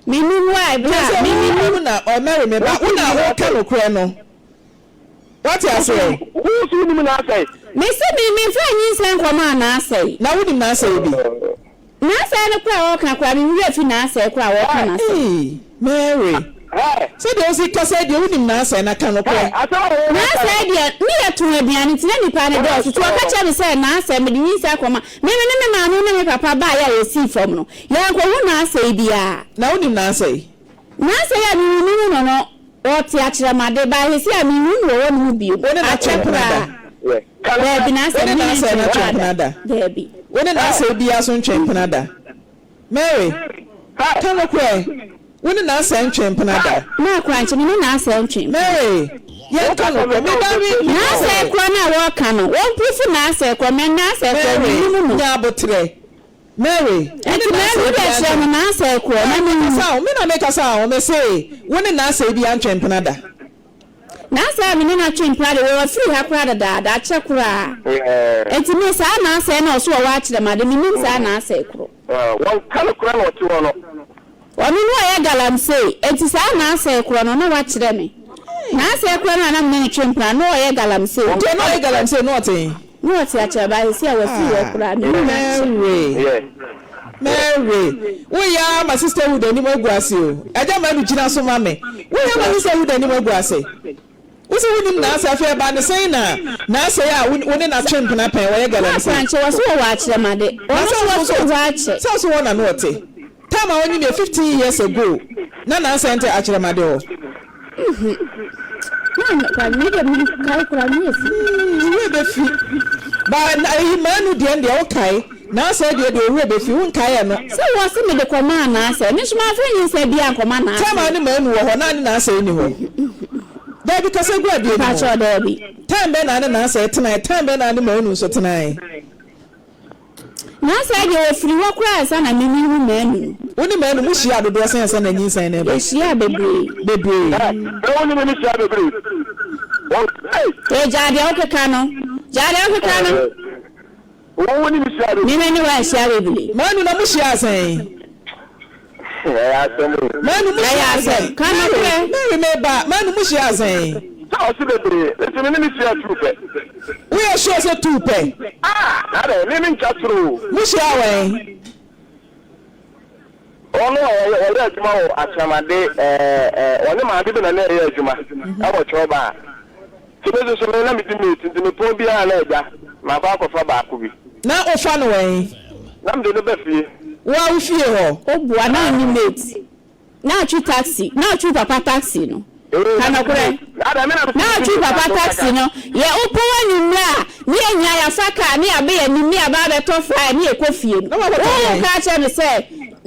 menim why bra
Kyerɛ sɛ
me
wo
menim.
wo na Mary me ba wo na woka nokorɛ no. Wate aseɛ?
Wo nso wonim n'asɛe.
Mese me memfaa nyinsɛn nkɔmaa n'asɛe.
Na wonim n'asɛe bi?
N'asɛe no koraa a ɔreka koraa me werɛ afi n'asɛe koraa a ɔreka n'asɛm.
Ei, Mary, sɛdeɛ wosi kasa yi deɛ wonim n'asɛe na ka nokorɛ.
N'asɛe deɛ, ne yɛ tɔn aduane nti na nnipa no dɔɔso nti ɔka kyerɛɛ me sɛ n'asɛe mede nyinsɛn akɔma. Me me ne me maame ne me papa baeɛ a yɛsii fam no, yɛankɔhu n'asɛe biara.
Na wonim n'asɛe?
N'asɛe a mehu no no, Ɔte akyerɛmade, but sɛsi a menhu no wɔ hɔ nom bio.
Wo ne no
Akyɛ
atwe mpena da?
koraa. Daabi, n'asɛm
Wo ne
me ne
n'asɛe
no
no
ntwe
atwe
mpena
mpena
da.
da?
Daabi.
Wo ne n'asɛe biara so ntwe mpena da? Mary, ka nokorɛ, wo ne n'asɛe ntwe mpena da?
Maa korankye, me ne n'asɛe ntwe mpena.
Mary, yɛnka nokorɛ, me ba me, me
N'asɛe korɔ no a wɔreka no, wɔmpurufu n'asɛe korɔ, me n'asɛe korɔ,
Mary,
mennim no.
nya aboterɛ. Mary, wo ne
Enti
Naasei
Mary
bi
bɛkyerɛ
antwe.
no n'asɛe korɔ, na
Mary,
mennim.
mekasa o, me na mekasa o, mese wo ne Naasei bi antwe mpena da.
Naasei a me ne no atwe mpena de, wafiri ha koraa dedaada, akyɛ koraa. Enti me, saa Naasei no a ɔso wɔ hɔ akyerɛ me ade, mennim saa Naasei korɔ.
Wɔnka nokorɛ na ɔte hɔ no.
Ɔno no ɔyɛ galamsey, enti saa Naasei korɔ no, na wakyerɛ me. Naasei korɔ no a na me ne no twe mpena no, na ɔyɛ galamsey.
Nti ɔno a ɔyɛ galamsey no ɔte he?
Na ɔte akyerɛ ba sɛsi a wafiri hɔ koraa, me ne no akyɛ.
Mary, Mary, woyɛ ara ma sisterhood anim agu ase o. Agya Manu gyina so ma me. Woyɛ ma sisterhood anim agu ase. Wo se wonim Naasɛ, afei ɛbaa ne sɛn na Naasɛ yi a wo ne no atwe mpena pɛn, ɔyɛ
Na
galamsey?
akorankyɛ, wɔse wɔwɔ akyerɛmade.
Na
Ɔno
sɛ
nso
wo
wɔse
nso
wɔ akyɛ.
sɛ wo so hɔ na na ɔte. Time a ɔnyim yɛ 15 years ago na Naasɛ nte akyerɛmade hɔ.
Na me deɛ menkae koraa me werɛ fi.
Wo werɛ bɛfi. Ba na eyi Manu deɛ no deɛ wokae. Naasɛ deɛ deɛ wo werɛ bɛfi. Wonkae ɛno.
Sɛ wɔse mede kɔmaa Naasɛ. Me nso mamfa nyinsɛn biara ankɔma Naasɛ.
Time a ne Manu wɔ hɔ na ne Naasɛ nni hɔ. Daabi kasa gu adeɛ no mu.
Mpakyɛw daabi.
Time bɛn na ne Naasɛ tenae? Time bɛn na ne Manu nso tenae?
Naasɛ deɛ ɔfiri hɔ koraa ansa na me mehu Manu no.
Wo ne Manu mo hyiaa dodoɔ sɛn ansa na nyinsɛn no reba?
Yɛhyiaa bebree.
Bebree.
Ɛ, wo ne me hyiaa bebree. Wɔn, ei!
Ee, gyaa deɛ wokeka no. Gyaa deɛ wokeka no.
Wo ne me hyiaa bebree.
Me me ne wo anhyia bebree.
Manu, na mo hyiaa sɛn?
Ɛyɛ asɛm o.
Manu, mo
Ɛyɛ
hyiaa
asɛm.
sɛn?
Ka nokorɛ.
Mary, me ba, Manu, mo hyiaa sɛn?
Sɛ ɔse bebree, nti me ne no hyiaa tuu pɛ.
Woyɛ sure sɛ tuu pɛ?
Ah! Na adɛn, me mentwa toro o.
Mo hyiaa wɛn?
Ɔno a ɔyɛ ɔyɛ adwuma wɔ Akyerɛmade ɛɛ ɛɛ ɔne maame bi na na ɛyɛ adwuma ɛwɔ Kyɔba a. Nti me nso so me na medi mate nti mepɔn biara na agya makɔ akɔfa baako bi.
Na wofa no wɛn?
Na mede no ba fie.
Wo a wo fie hɔ?
Wo boa na wonni mate. Na wotwi taxi na wotwi wo papa taxi no. Ka nokorɛ. Na ɔtwi papa taxi no, yɛ wopɔn anwummerɛ a, ne yɛnya yɛafa car ne yɛaba yɛn anim ne yɛaba abɛtɔ fry ne yɛkɔ fie no, wo ka kyerɛ me sɛ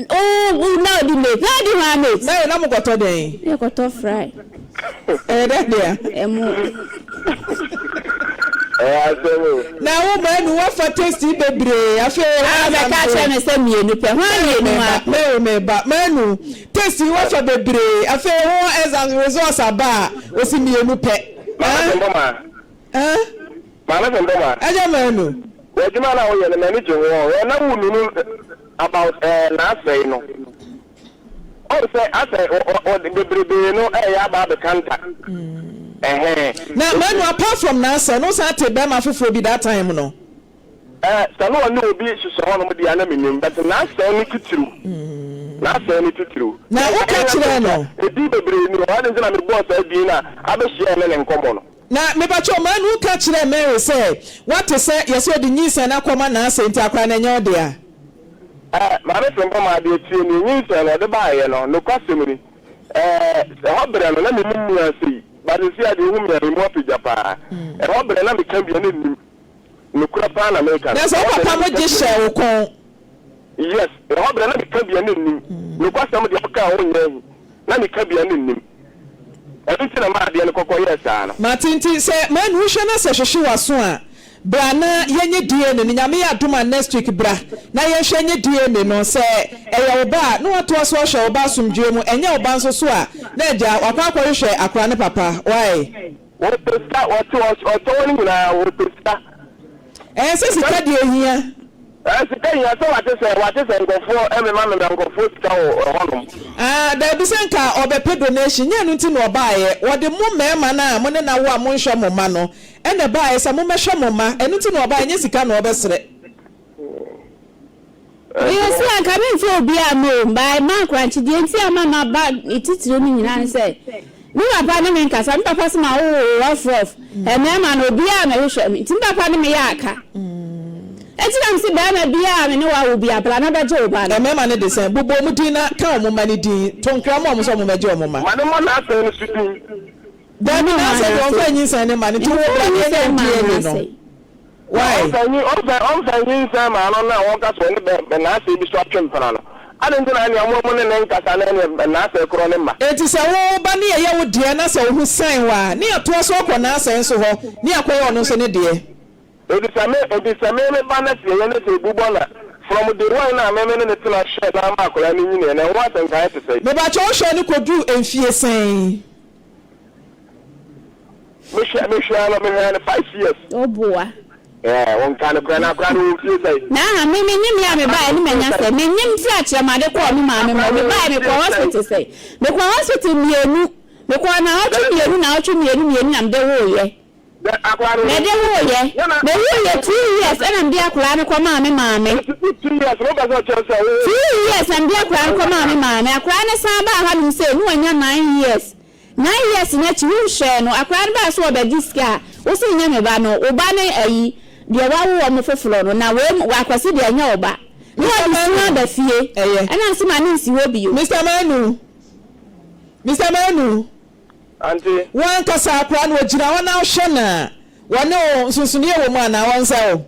wo wo na ɔdi mate, na ɔdi hwan mate?
Mary, na mokɔtɔ dɛn?
Ne yɛkɔtɔ fry.
Ɛyɛ dɛn dea?
Ɛmo.
Ɛyɛ asɛm o.
Na wo Manu woafa taste yi bebree afei.
Ah ɔbɛka akyerɛ me sɛ mmienu pɛ, hwan mmienu ara pɛ?
Mary meba, Manu taste yi woafa bebree afei wo exams results aba a wosi mmienu pɛ.
Maame Semboma.
Eh?
Maame Semboma.
Agya Manu.
W'adwuma no a woyɛ no m'ani gye ho ɔ na wo nunu about eh n'asɛe no. Ɔn sɛ asɛ ɔ bebrebee no ɛyɛ aba abɛka nta. Ɛhɛn.
Na Manu apart from n'asɛe no wosan te bɛrima foforɔ bi that time no?
Eh, sɛ na ɔne obi hyehyɛ hɔnom deɛ a na mennim, but n'asɛe no titiriw, n'asɛe no titiriw.
Na woka kyerɛɛ no?
Edin bebree ni hɔ, adɛn nti na mebɔɔ saa din no a abɛhyia ɔne ne nkɔmmɔ no?
Na mepakyɛw, Manu woka kyerɛɛ Mary sɛ woate sɛ yɛse ɔde nyinsɛn no akɔma n'asɛe nti akwadaa no ɛnyɛ wo dea?
Eh, Maame Frimpong maa deɛ tie nie, nyinsɛn no ɔde baeɛ no, nokwasɛm ni, eh, ɛhɔ berɛ no na mennim mu ase yi, but seesei a deɛ ɛhu me a, emu apagya paa. Ɛhɔ berɛ na meka bi a na ɛnnim. Nokorɛ paa na meka no.
Na sɛ wo papa mo gye hyɛɛ wo kɔn.
Yes, ɛhɔ berɛ na meka bi a na ɛnnim. Nokwasɛm deɛ woka a wonyɛ ahi. Na meka bi a na ɛnnim. Ɛno nti na maa adeɛ no kɔkɔ yɛɛ saa no.
Mate nti sɛ manu wohwɛ na sɛ hwehwe waso a bra na yɛnyɛ DNA no Nyame yɛ adom a next week bra na yɛnhwɛ nyɛ DNA no sɛ ɛyɛ wo ba a na watoa so ahwɛ wo ba asomdwoeɛ mu ɛnyɛ wo ba nso so a na agya wakɔ akɔhwehwɛ akora no papa why.
Wɔpɛ sika, wɔte ɔtɔ wɔn nyinaa, wɔpɛ sika.
Ɛɛ sɛ sika deɛ ehia.
Ɛɛ sika hia sɛ wate sɛ wate sɛ nkurɔfoɔ ɛmema mema nkurɔfoɔ sika wɔ ɛhɔnom.
Ah daabi sɛ nka ɔbɛpɛ donation nyɛ ɛno nti na ɔbaeɛ wɔde mo mmarima no a mo ne no awo a monhwɛ mo mma no ɛna ɛbaeɛ sɛ mommɛhwɛ mo mma ɛno nti na ɔbaeɛ nyɛ sika na ɔbɛsrɛ.
Meyɛ sɛ anka memfa obiara mma o, by m'akorankye deɛ nti a ama maba ne titire no nyinaa ne sɛ me papa ne me nkasa, me papa se mawo wo rough rough, mmarima no obiara mmɛhwehwɛ me, nti me papa ne me yɛ aka. Nti na mese barima biara a me ne wo awo biara bra na bɛgye wo ba no.
Mmarima no de sɛn? Bobɔ wɔn din na ka wɔn mma no din. To nkra ma wɔn sɛ wɔmmɛgye wɔn mma.
Ma no mmɔ n'asɛn no so din.
Dabi, n'asɛn deɛ ɔmfa nyinsɛn no mma no, nti wo bra na yɛnyɛ wo DNA no. Why?
Ɔmfa nyi ɔmfa ɔmfa nyinsɛn maa no na wɔka sɛ ɔne bɛ bɛ n'asɛe bi so atwe mpena no. Adɛn nti na ɛnea mo mo ne no nkasa na ɛneɛ bɛ n'asɛe korɔ ne mma?
Enti sɛ wo wo ba ne yɛyɛ wo deɛ na sɛ wo ho sian wo a, ne yɛatoa so akɔ n'asɛe nso hɔ ne yɛakɔyɛ ɔno nso ne deɛ.
Enti sɛ me enti sɛ me me ba na sɛ yɛyɛ ne sɛ ebu bɔ na from day one no a me me ne no tena hwɛɛ no ara ma akwadaa no nyiniiɛ no ɛho asɛnkaeɛ te sɛn?
Mepakyɛ wo hwɛɛ no kɔduruu mfie sɛn?
Mehwɛ mehwɛɛ no mehwɛɛ no 5 years.
Ɔboa.
Ɛɛ wɔn ka no koraa na akora no wɔ fie sɛn.
Na aha me menyim yɛ a mebaeɛ ne manya sɛ menyim firi akyerɛmade kɔɔ me maame mɔ mebaeɛ mekɔɔ hospital sɛ mekɔɔ hospital mmienu mekɔɔ naawɔtwe mmienu naawɔtwe mmienu mmienu na mede woeɛ mede woeɛ mewoeɛ 2 years ɛna mede akwadaa no kɔmaa me maame 2 years na mede akwadaa no kɔmaa me maame. Akwadaa no san baa hanom sɛ ne wanya 9 years. 9 years n'akyi wohwɛɛ no, akwadaa no baa so ɔbɛgye sika a wosi nyɛ me ba no, wo ba ne ayi deɛ wawo wɔn foforɔ no na wei akwasi deɛ ɛnyɛ wo ba na
Mr.
wɔde su
Manu
aba fie.
Ɛyɛ.
Ɛna nso ma ne nsi hɔ bio.
Mr. Manu, Mr. Manu.
Auntie.
Wo ankasa akwadaa no ogyina hɔ na wohwɛ no a, wɔne wo nsonsonoeɛ wɔ mu anaa wɔnsɛ wo?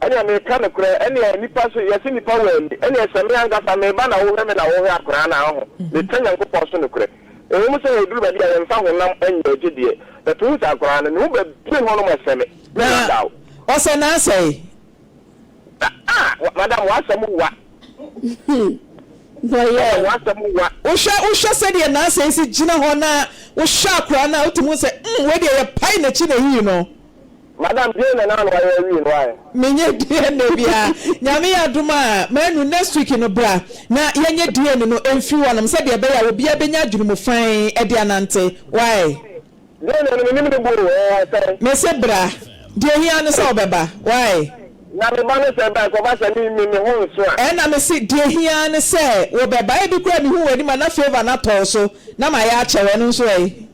Ɛnea meka nokorɛ, ɛnea nipa so yɛse nipa wɔ ani, ɛnea sɛ me ankasa meba na wohwɛ me na wohwɛ akwadaa no a, ɔho, meka Nyankopɔn so nokorɛ. Ɛwɔ mu sɛ ɛduru baabi a yɛmfa honam nyɛ agye deɛ, but wohu sɛ akwadaa no, ne ho baabi hɔ nom ɛsɛ me, me
Na
nna da o.
ɔsɛ n'asɛe.
Ah, madam, w'asɛm wa.
Bɔyɛ.
Madam, w'asɛm wa.
Wohwɛ wohwɛ sɛdeɛ n'asɛe si gyina hɔ na wohwɛ akwadaa no a, wotumi hu sɛ mm, wei deɛ yɛpae n'akyi na eyii no.
Madam, deɛn na na wayɛ awie no ayɛ?
Menyɛ DNA biara. Nyame yɛ adom a, Manu, next week no bra na yɛnyɛ DNA no mfiri hɔnom sɛdeɛ ɛbɛyɛ a obiara bɛnya adwene mu fann de anante. Wai?
DNA no menim ne bo o, ɛɛ sɛn?
Mese bra. Deɛ ɛhia ne sɛ wobɛba. Wai?
Na me ba no sɛ ɛba ɛkɔba sɛ me me me ho nso a.
Ɛna mese deɛ ɛhia ne sɛ wobɛba. Ebi koraa mehu w'anim a na favour no atɔ wo so na mayɛ akyɛ wo, ɛno nso ɛ?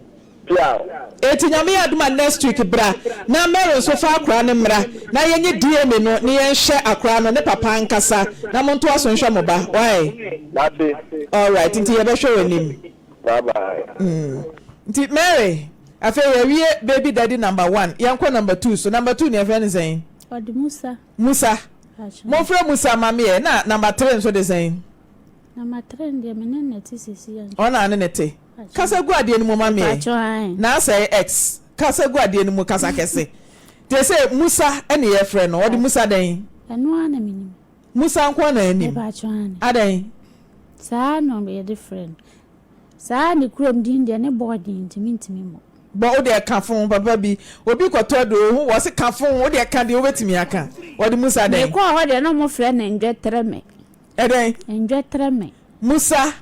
Piaw.
Enti Nyame yɛ adom a next week bra na Mary nso fa akora no mmra na yɛnyɛ DNA no ne yɛnhwɛ akora no ne papa ankasa na montoa so nhwɛ mo ba wai?
Mate.
Alright nti yɛbɛhwɛ w'anim.
Bye bye.
Mm. Nti Mary, afei yɛawie baby daddy number one, yɛnkɔ number two so. Number two no yɛfrɛ no sɛn?
Ɔde Musa.
Musa. Momfrɛ Musa ma me ɛ. Na number three nso de sɛn?
Number three no deɛ me ne no te sisi yɛ.
Ɔna ne ne te. Kasa gu adeɛ no mu ma me ɛ. Na asɛe ex. Kasa gu adeɛ no mu kasa kɛse. Te sɛ Musa ɛne yɛfrɛ no. Ɔde Musa dɛn?
Ɛno ara na menim.
Musa nko ara na anim. Adɛn?
Saa na yɛde frɛ no. Saa ne kurom din deɛ ne bɔɔ den nti mentumi mmɔ.
Bɔ wo deɛ ka fon papa bi. Obi kɔtɔ aduro ohu wɔ se ka fon wo deɛ ka deɛ wobɛtumi aka. Wɔde Musa dɛn?
Mekɔɔ hɔ deɛ na wɔn frɛ no Ndwɛtrɛmɛ.
Ɛdɛn?
Ndwɛtrɛmɛ.
Musa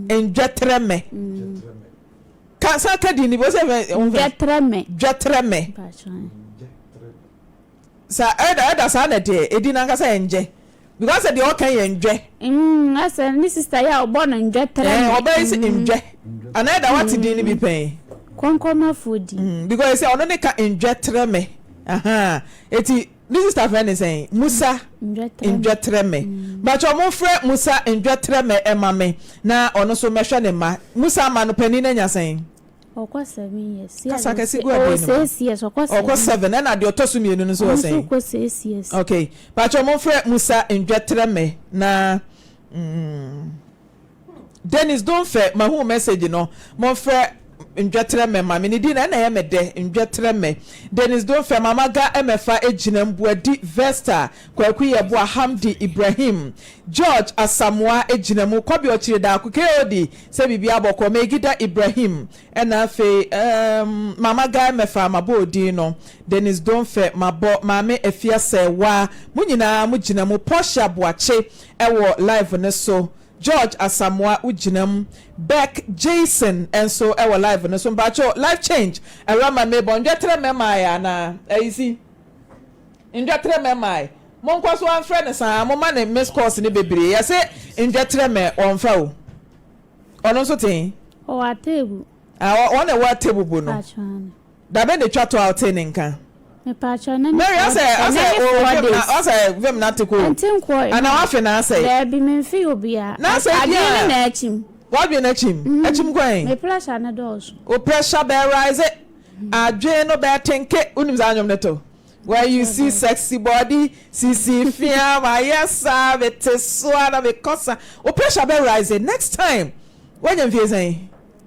Ndwɛtrɛmɛ. Ka san ka din no bi wɔsɛ fɛ.
Ndwɛtrɛmɛ.
Dwɛtrɛmɛ. Sa ɛda ɛda saa na ɛteɛ edin no ankasa yɛ ngyɛ because asɛ deɛ ɔka yɛ ndwɛ.
Mm asɛ ne sister yɛ a ɔbɔ no ndwɛ trɛ me.
Ɛɛ ɔbaa yi sɛ ndwɛ anaa ɛda wate din no bi pɛn.
Kɔnkɔnmafoɔ din.
Mm because ɛsɛ ɔno ne ka ndwɛ trɛ me ahaa eti ne sister frɛ ne sɛn Musa ndwɛ trɛ me bakyɛ ɔmo frɛ Musa ndwɛ trɛ me ɛma me na ɔno so mɛhwɛ ne mma Musa ama no panin no anya sɛn.
Ɔkɔ seven years.
Kasa kɛse gu adeɛ no mu.
Ɔwɔ six years ɔkɔ seven.
Ɔkɔ seven ɛna deɛ ɔtɔ so mmienu no nso wɔ sɛn?
Ɔno nso kɔ six years.
Okay pakyɛ mo nfrɛ Musa Ndwɛtrɛmɛ na mm, Dennis Donfɛ mahu message no mo nfrɛ Ndwɛtrɛmɛ ma me ne din na ɛna ɛyɛ me dɛ Ndwɛtrɛmɛ Dennis Donfɛ Mama Ga ɛmɛfa egyina Mbuadi Vesta Kwaku Yɛboa Hamdi Ibrahim George Asamoah egyina mu Kɔbi Ɔkyere Daako KOD Sɛ biribiara bɔkɔ, Megida Ibrahim ɛna afei ehm Mama Guy Mɛfa mabɔ odin no, Dennis Donfɛ mabɔ, Maame Afia Sɛɛwaa mo nyinaa mo gyina mu, Portia Boakye ɛwɔ live no so, George Asamoah wo gyina mu, Beck Jason nso ɛwɔ live no so, mpakyɛw life change Awurama mebɔ ndwɛtrɛ mɛmaeɛ anaa? Ayisi. Ndwɛtrɛ mɛ mae. Monkɔ so ara mfrɛ no saa, momma no miss calls no bebree. Yɛse ndwɛtrɛ mɛ, ɔmfa o. Ɔno nso te he?
Ɔwɔ Atebu.
Ah, ɔno na ɛwɔ Atebubu no.
Mpakyɛw ane.
Dabɛn na etwa to a wotee ne nka?
Mepakyɛw, ɛnɛ ne
Mary,
four,
asɛ,
ɛnɛ
asɛ
ne
o
four
vim na,
days.
asɛ vim na ate ko o.
Ɛnte nkɔ
Anaa wafe na asɛe?
Daabi, memfee obiara.
Na asɛe
Adwene
deɛ
no
a,
na akyim.
w'adwene no akyim? Akyim kwan?
Me pressure no dɔɔso.
Wo pressure bɛ rise, adwene no bɛ tenke. Wonim saa nnwom no to? When you see sexy body, sisi fia, mayɛ saa, mete so a na mekɔ sa. Wo pressure bɛ rise. Next time, woanya mfie sɛn?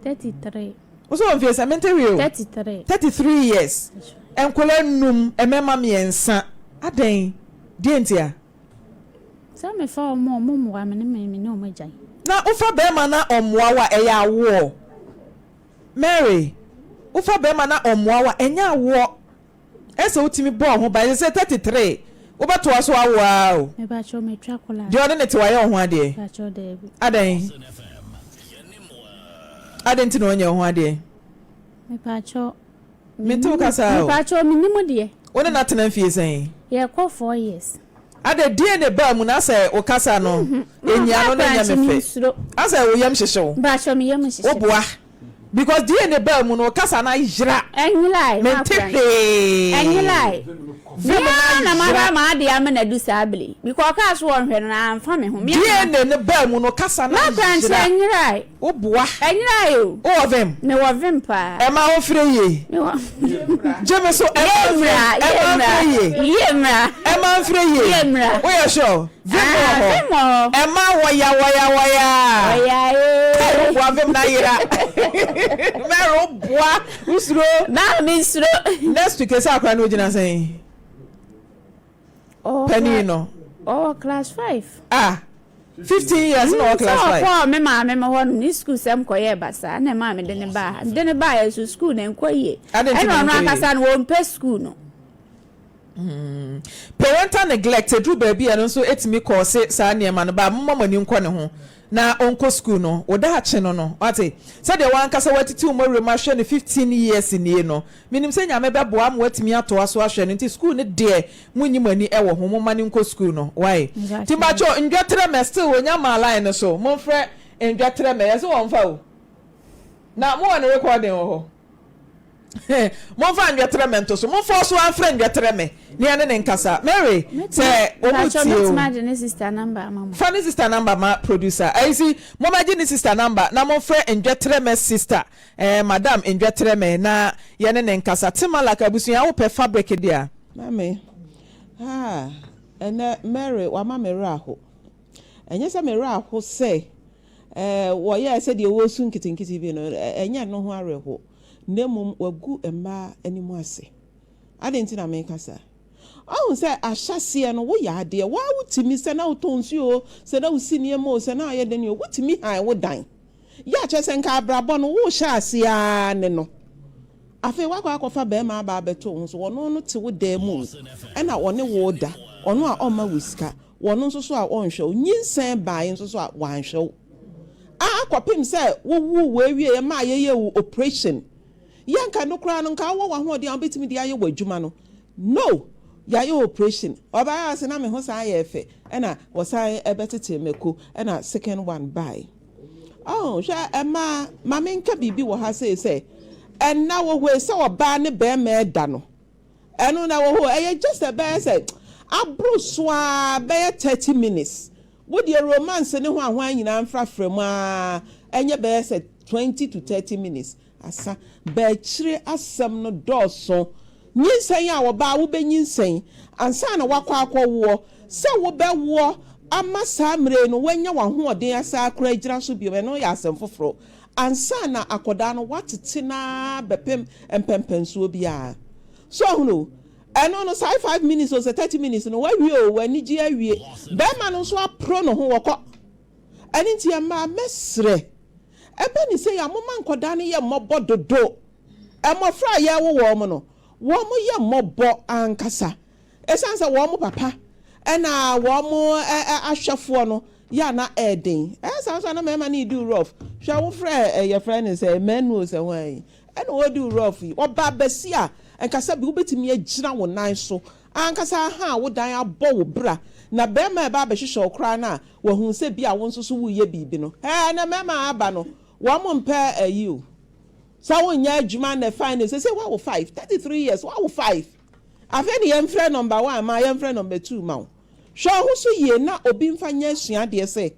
33.
Wo so wɔ mfie sɛn? Mente hwee o.
33.
33 years. Nkwadaa nnum, mmarima mmiɛnsa. Adɛn? Deɛ ntia?
Sɛ mefa wɔn a, wɔn mmoa me ne me ne wɔn agyae.
Na wofa bɛrima na ɔmmoa wo a, ɛyɛ awoɔ. Mary, wofa bɛrima na ɔmmoa wo a, ɛnyɛ awoɔ. Ɛsɛ wotumi bɔ wo ho ban. Ɛsɛ sɛ 33 wobɛtoa so awo ara o.
Mepakyɛw matwa koraa.
Deɛ ɔne ne te wayɛ wo ho adeɛ?
Mepakyɛw daabi.
Adɛn? Adɛn nti na ɔnyɛ wo ho adeɛ?
Mepakyɛw.
Mente wo kasa o.
Mepakyɛw menim deɛ.
Wo ne no atena mfie sɛn?
Yɛkɔ four years.
Adɛ DNA baa mu no asɛ wo kasa no ɛnyia no na ɛnyɛ me fɛ. Asɛ wo yam hyehye wo.
Mepakyɛw me yam hyehye me.
Wo boa. Because DNA baa mu no wo kasa no ayera.
Ɛnyerae
Mente hwee.
Ɛnyerae.
Vim no
Mea na mahwɛ
ayera.
ama adeɛ ama no adu saa bere yi. Because ɔkaa so ɔnhwɛ no na amfa me ho. Mea na
DNA no baa mu no kasa no
M'akrankyerɛ
ayera.
ɛnyerae.
Wo boa.
Ɛnyerae o.
Wo wɔ vim?
Me wɔ vim paa.
Ɛma wo frɛ yie.
Me wɔ.
Gye me so ɛma nfrɛ ɛma nfrɛ yie.
Yie mmra.
Ɛma nfrɛ yie.
Yie mmra.
Wo yɛ sure? Vim wɔ
Ah,
hɔ.
vim wɔ hɔ.
Ɛma wɔya wɔya wɔya.
Wɔya ee.
Kai wo boa vim na yera. Mary wo boa wo suro.
Maa mi suro.
Next week ɛsɛ akora no ogyina sɛn? Panin no.
Ɔwɔ class five.
Ah, 15 years na ɔwɔ class five.
Sɛ ɔkɔɔ me maame mo hɔ no ne sukuu sɛm kɔyɛɛ basaa na ɛmaa me de ne baa ha. De ne baa yɛ so sukuu na nkɔ yie.
Ɛna
ɔno ankasa no wɔmpɛ sukuu no.
Parental neglect, ɛduru baabi a ɛno nso ɛtumi kɔɔse saa nneɛma no, but momma mo ani nkɔ ne ho na ɔnkɔ sukuu no, wo daakye no no, wate, sɛdeɛ w'ankasa woatete wo mmɔwerɛ mu ahwɛ no 15 years nie no, menim sɛ Nyame bɛboa ama woatumi atoa so ahwɛ no, nti sukuu no deɛ monnyi mo ani wɔ ho, momma no nkɔ sukuu no, wai. Nti mpakyɛw, Ndwɛtrɛmɛ still wɔnya maa line no so, momfrɛ Ndwɛtrɛmɛ, yɛse wɔmfa o, na mowɔ ne recording wɔ hɔ? Momfa ndwɛtrɛ me nto so. Momfa ɔso ara mfrɛ ndwɛtrɛ me na yɛne no nkasa. Mary, sɛ wɔn
Mpakyɛw
tie o.
mɛtumi agye ne sister number ama mo.
Fa ne sister number ma producer. Ayi si, mommɛgye ne sister number na momfrɛ ndwɛtrɛ me sister, eh, madam ndwɛtrɛ me na yɛne no nkasa. Timalak abusua, wopɛ fabric deɛ a.
Maame, ah, ɛnɛ Mary wama me werɛ aho. Ɛnyɛ sɛ me werɛ aho sɛ eh, wɔyɛɛ sɛdeɛ wɔresu nketenkete bi no, ɛnyɛ ɛno ho awerɛhoɔ, na mmom wagu mmaa anim ase. Adɛn nti na meka saa? Ɔhu sɛ ahyɛaseɛ no woyɛ adeɛ, wo ara wotumi, sɛ na wotɔn nsuo o, sɛ na wosi nneɛma o, sɛ na ayɛ dɛn o, wotumi han wo dan. Yɛ a kyerɛ sɛ nka abrabɔ no worehyɛ aseɛ ara ne no. Afei woakɔ akɔfa barima aba abɛto wo ho so, ɔno no te wo dan mu o, ɛna ɔne wo da, ɔno a ɔmma wo sika, ɔno nso so a ɔnhwɛ wo, nyinsɛn baeɛ nso so a wanhwɛ wo, aa kɔpem sɛ wowoo wo awieɛ maa yɛyɛɛ wo operation, yɛ anka ɛno koraa no nka wowɔ w'ahoɔden a wobɛtumi de ayɛ w'adwuma no, no, yɛayɛ operation, ɔbaeɛ a ɔse na me ho san yɛɛ fɛ, ɛna wɔsan bɛtetee mako, ɛna second one baeɛ. Oh, hwɛ, mmaa, ma menka biribi wɔ ha sei sɛ, ɛnna wɔ hɔ yi sɛ ɔbaa ne barima ɛda no, ɛno na wɔ hɔ, ɛyɛ just ɛbɛyɛ sɛ aboro so ara bɛyɛ 30 minutes. Wo deɛ romance ne hwanhwan nyinaa mfrafra mu ara, ɛnyɛ bɛyɛ sɛ 20 to 30 minutes. Asa. Baakyire asɛm no dɔɔso. Nyinsɛn a ɔbaa wobɛnyinsɛn ansa na woakɔ akɔwoɔ, sɛ wobɛwoɔ ama saa mmerɛ yi no woanya w'ahoɔden asan akora agyina so bio, ɛno yɛ asɛm foforɔ. Ansa na akwadaa no woatete no ara bɛpem mpɛnpɛnsoɔ biara. So ahunu o? Ɛno no saa 5 minutes o sɛ 30 minutes no woawie o, w'anigyeɛ awie. Barima no nso aporo ne ho wɔkɔ. Ɛno nti mmaa mɛsrɛ, ɛba ne sei a momma nkwadaa no yɛ mmɔbɔ dodo. Mmɔfra a yɛrewo wɔn no, wɔn yɛ mmɔbɔ ankasa. Ɛsiane sɛ wɔn papa ɛna wɔn ahwɛfoɔ no yɛ ana ɛɛden. Ɛyɛ saa nso a na mmarima no redi rough. Hwɛ wofrɛ yɛfrɛ no sɛ Emmanuel sɛ hwan yi, ɛna ɔredi rough yi. Ɔbaa bɛsi a nkasa bi wobɛtumi agyina wo nan so ankasa aha a wo dan abɔ wo bra na barima a ɛba abɛhwehwɛ wo koraa no a wahu sɛ bi a wo nso so woreyɛ biribi no. Ɛɛ na mmarima aba no wɔn mpɛ ayi o. Sɛ wonyɛ adwuma na fine sɛ sɛ wawo 5, 33 years wawo 5. Afei ne yɛmfrɛ number one ma yɛmfrɛ number two ma wo. Hwɛ wo ho so yie na obi mfa nyɛ asuadeɛ sɛ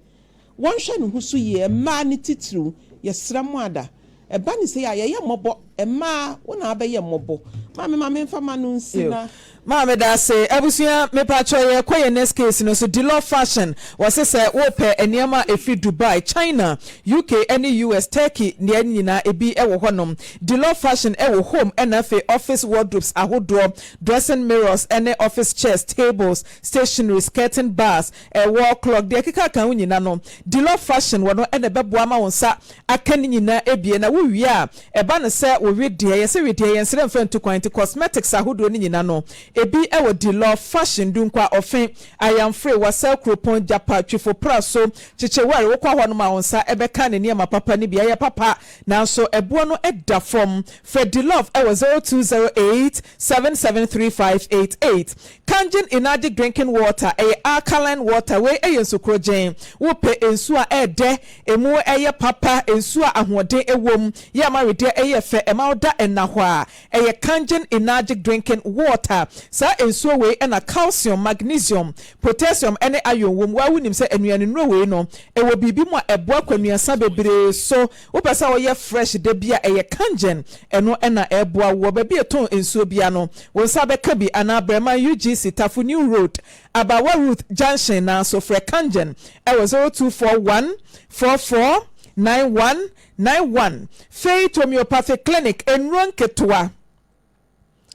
wɔnhwɛ ne ho so yie. Mmaa ne titiriw, yɛsrɛ mo ada. Ɛba ne sɛ a yɛyɛ mmɔbɔ. Mmaa wo na abɛyɛ mmɔbɔ. Maame, ma memfa ma no nsi na.
Maame da ase. Abusua, mepatwɛ yɛkɔ yɛn next case no so. Dilo Fashion wɔse sɛ wopɛ nneɛma a ɛfiri Dubai, China, UK ne US, Turkey deɛ nyinaa ebi wɔ hɔnom. Dilo Fashion ɛwɔ home ɛna afei office wardrobes ahodoɔ, dressing mirrors ne office chairs, tables, stationery, curtain bars, wall clock deɛ ɛkeka ka ho nyinaa no Dilo Fashion wɔ no ɛna ɛbɛboa ma wo nsa aka ne nyinaa ebie. Na wowie a, ɛba no sɛ wo wedeɛ, yɛsɛ wedeɛ yɛnsrɛ mfa ntu kwan, nti cosmetics ahodoɔ no nyinaa no ebi ɛwɔ Dilo Fashion. Dunkwa Ɔfe, Ayamfre, Wasɛl Kuropɔn, Gyapa Twifo Praso, Kyekyeware, wokɔ hɔ nom a wo nsa ɛbɛka ne nneɛma papa no bi. Ɛyɛ papa nanso ɛboɔ no ɛda fam. Frɛ Dilove ɛwɔ 0208 773588. Kangen Enagic drinking water, ɛyɛ alkaline water. Wei ɛyɛ nsukorogyen. Wopɛ nsuo a ɛɛdɛ, emu ɛyɛ papa, nsuo a ahoɔden ɛwɔ mu, yɛ ama wedeɛ ɛyɛ fɛ, ɛma wo da ɛna hɔ a, ɛyɛ Kangen Enagic drinking water. Saa nsuo wei ɛna calcium, magnesium, potassium ɛne iron wɔ mu. Waa wonim sɛ anuane nnuro wei no ɛwɔ biribi mu a ɛboa kwanuasa bebree so. Wopɛ sɛ wɔyɛ fresh da bi a, ɛyɛ Kangen, ɛno ɛna ɛboa wɔ baabi a ɛtɔn nsuo bia no, wo nsa bɛka bi, anaa Brɛman UGC, Tafo New Road, Abawa Ruth Junction na so frɛ Kangen ɛwɔ 0241 44 91 91. Faith Homeopathic Clinic, nnuro nketewa.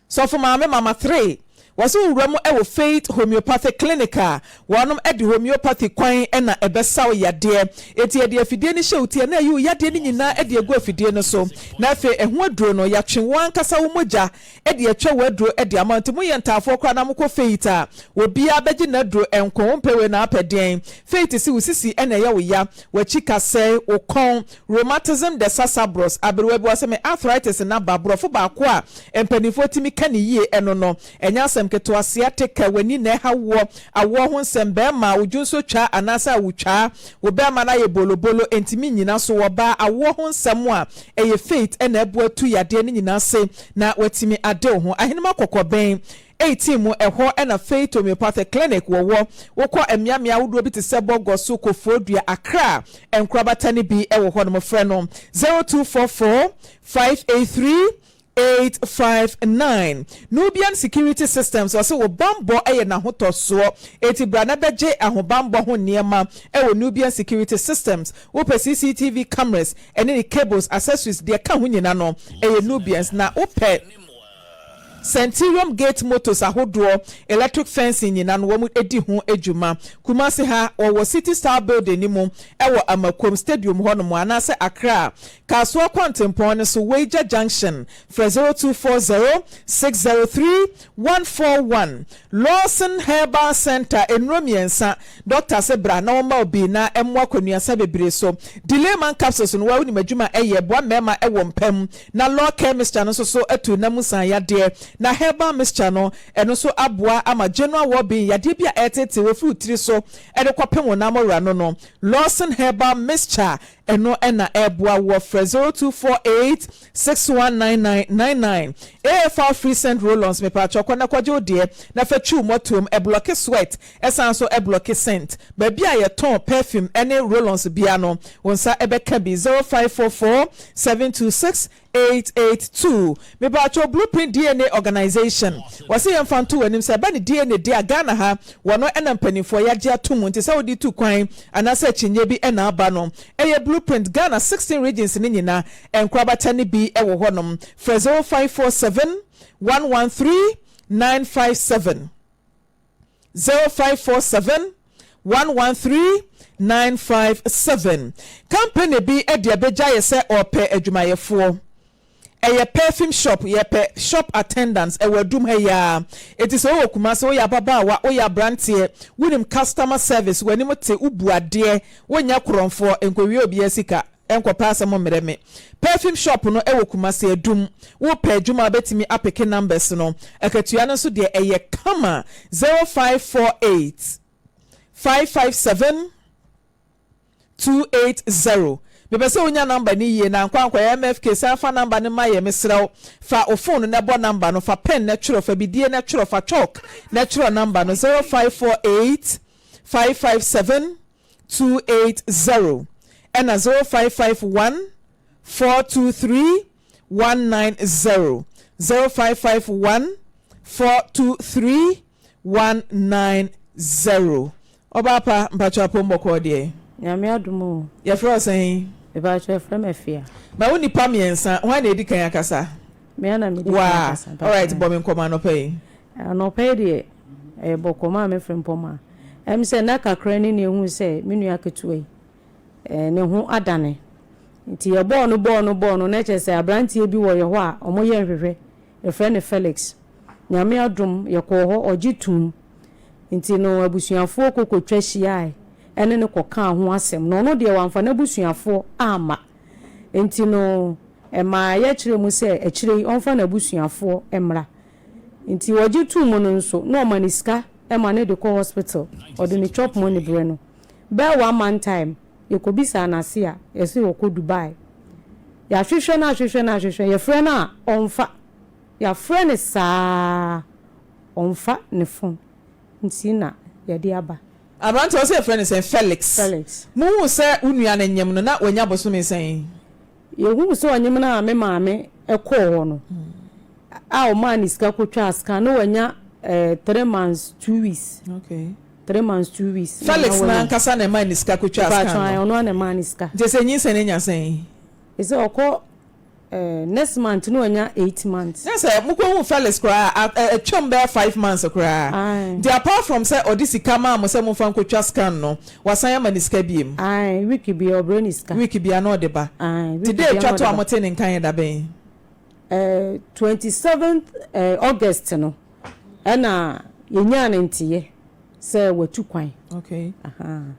Sɔfo Maame Mama 3 wɔsɛ wowura mu ɛwɔ Faith Homeopathic Clinic a, wɔnom de homeopathy kwan na ɛbɛsaw yadeɛ. Enti yɛde afidie no hyɛ wo ti a, na ɛyi wo yadeɛ no nyinaa de agu afidie no so, na afei ɛho aduro no yɛatwe wo ankasa wo mogya de atwa wo aduro de ama. Nti moyɛ ntaafoɔ koraa na mokɔ Faith a, obiara bɛgye n'aduro nko. Wompɛ wei na apɛ deɛn? Faith si wo sisi na ɛyɛ wo ya, w'akyi kasɛe, wo kɔn, rheumatism, the sasabros, aberewa bi wɔ sɛ me arthritis na ba borɔfo baako a mpanimfoɔ tumi ka ne yie ɛno no ɛnyɛ asɛm. Asɛm ketewa, sciatica, w'ani na ɛha woɔ, awoɔ ho nsɛm, bɛɛma, wo dwonsɔ twa anaasɛ awotwaa, wo bɛɛma no ayɛ bolobolo, ɛntumi nnyina so, ɔbaa, awoɔ ho nsɛm a, ɛyɛ faith na ɛboa tu yadeɛ no nyinaa ase na watumi ade wo ho. Ahenema kɔkɔbɛn 18 mu, ɛhɔ na Faith Homeopathic Clinic wɔwɔ. Wokɔ mmeammea ahodoɔ bi te sɛ Bɔgɔso, Kofoɔdua, Accra, nkorabata no bi wɔ hɔnom. Frɛ no 0244 583 859. Nubian Security Systems, ɔse wo banbɔ yɛ n'ahotɔsoɔ, enti bra na bɛgye ahobanbɔ ho nneɛma wɔ Nubian Security Systems. Wopɛ CCTV cameras ne ne cables, accessories, deɛ ɛka ho nyina no, ɛyɛ Nubians. Na wopɛ Centurion Gate Motors ahodoɔ, electric fencing nyina no wɔn di ho dwuma. Kumasi ha, wɔwɔ City Style Building no mu wɔ Amakom Stadium hɔ nom anaasɛ Accra, Kasoa kwantempɔn no so, Weija Junction. Frɛ 0240 603 141. Lawson Herbal Centre, nnuro mmiɛnsa, Dɔkta se bra na wɔmma wo bi na ɛmmoa kwanuasa bebree so. Delayman Capsules no, woa wonim adwuma a ɛyɛ, ɛboa mmarima wɔ mpa mu. Na Law Care Mixture no nso so atu nna mu san yadeɛ. Na Herbal Mixture no, ɛno nso aboa ama general well-being, yadeɛ bi a ɛreteetee wo firi wo tiri so de kɔpem wo nan wura no no. Lawson Herbal Mixture, ɛno na ɛreboa woɔ. Frɛ 0248 619999. AFR Free Scent Roll-ons, mepaakyɛw kɔ na kɔgye wo deɛ na fa twi wo mmɔtoam, ɛblɔke sweat, ɛsan nso ɛblɔke scent. Baabi a yɛtɔn perfume ne roll-ons biara no, wo nsa bɛka bi. 0544 726 882. Mepaakyɛw Blueprint DNA Organization, wɔse yɛmfa nto w'anim sɛ ɛba ne DNA deɛ a, Ghana ha, wɔno na mpanimfoɔ yɛagye ato mu nti sɛ wode tu kwan anaasɛ akyinnyeɛ bi na aba no, ɛyɛ Blueprint. Ghana 16 regions no nyina, nkorabata no bi wɔ hɔnom. Frɛ 0547 113 957. 0547 113 957. Company bi de abɛgya yɛ sɛ ɔrepɛ adwumayɛfoɔ. Ɛyɛ perfume shop, yɛpɛ shop attendants ɛwɔ Adum ha yi ara. Enti sɛ wowɔ Kumasi, woyɛ ababaawa, woyɛ abranteɛ, wonim customer service, w'anim te, wobu adeɛ, wonyɛ korɔmfoɔ, nkɔwia obiara sika. Nkɔpɛ asɛm mmerɛ me. Perfume shop no wɔ Kumasi Adum. Wo pɛ adwuma a wobɛtumi apeke numbers no. Akatua no nso deɛ ɛyɛ kama 0548 557 280. Mepɛ sɛ wonya number no yie na ankɔ ankɔyɛ MFK san fa number no ma yɛ mesrɛ wo. Fa wo phone no na bɔ number no, fa pen na twerɛ, fa bidie na twerɛ, fa chalk na twerɛ number no 0548 557 280 ɛna 0551 423 190 0551 423 190 Ɔbaa pa mpakyɛw apom bɔkɔɔ deɛ.
Nyame adom o.
Yɛfrɛ wo sɛn?
Mepakyɛw yɛfrɛ me Afia.
Mahu nnipa mmiɛnsa, hwan na edi kan akasa?
Me ara na medi kan akasa.
Waa, alright bɔ me nkɔmmɔ anɔpa yi.
Anɔpa yi deɛ, ɛyɛ bɔkɔɔ maa me frempɔm a, ɛm sɛ nna kakra ni na yɛhuu sɛ me nua ketewa yi, ne ho adane. Nti yɛbɔɔ no bɔɔ no bɔɔ no, na kyerɛ sɛ aberanteɛ bi wɔ yɛ hɔ a wɔyɛ nhwehwɛ, yɛfrɛ no Felix. Nyame adom, yɛkɔɔ hɔ, ɔgye toom. Nti no abusuafoɔ kɔ kɔtwa hyiae ne no kɔkaa ho asɛm. Na ɔno deɛ wamfa n'abusuafoɔ amma. Nti no ɛmaa yɛkyerɛɛ mu sɛ akyire yi ɔmfa n'abusuafoɔ mmra. Nti ɔgye too mu no nso na ɔma no sika ma no de kɔ hospital, ɔde ne chop money brɛ no. Bɛɛ one month time yɛkɔbisaa no ase a, yɛse ɔkɔ Dubai. Yɛahwehwɛ no ahwehwɛ no ahwehwɛ, yɛfrɛ no a ɔmfa. Yɛafrɛ no saa ɔmfa ne phone nti na yɛde aba.
Aberanteɛ ɔse yɛfrɛ no sɛn? Felix.
Felix.
Mohuu sɛ wo nua no nyem no na wanya bosome sɛn?
Yɛhuu sɛ ɔnyem no a me maame kɔɔ hɔ no a ɔmaa no sika kɔtwaa scan na wanya 3 months 2 weeks. 3 months 2 weeks.
Felix n'ankasa na ɛmaa ne sika kɔtwaa scan
no? Ɔno ara na ɛmaa ne sika.
Nti sɛ nyinsɛn no anya sɛn?
Ɛsɛ ɔkɔ next month na wanya 8 months.
Na sɛ mokɔhuu Felix koraa a, atwam bɛyɛ 5 months koraa. Nti apart from sɛ ɔde sika maa mo sɛ momfa nkɔtwa scan no, wasan ama ne sika biem?
Ae, week biara ɔbrɛ ne sika.
Week biara na ɔde ba.
Ae,
Nti
week
da
biara na
ɛtwa to
ɔde
a
ba.
motee ne nka yɛ da bɛn?
27th August no ɛna yɛnyaa ne nteyɛ sɛ watu kwan.
Okay.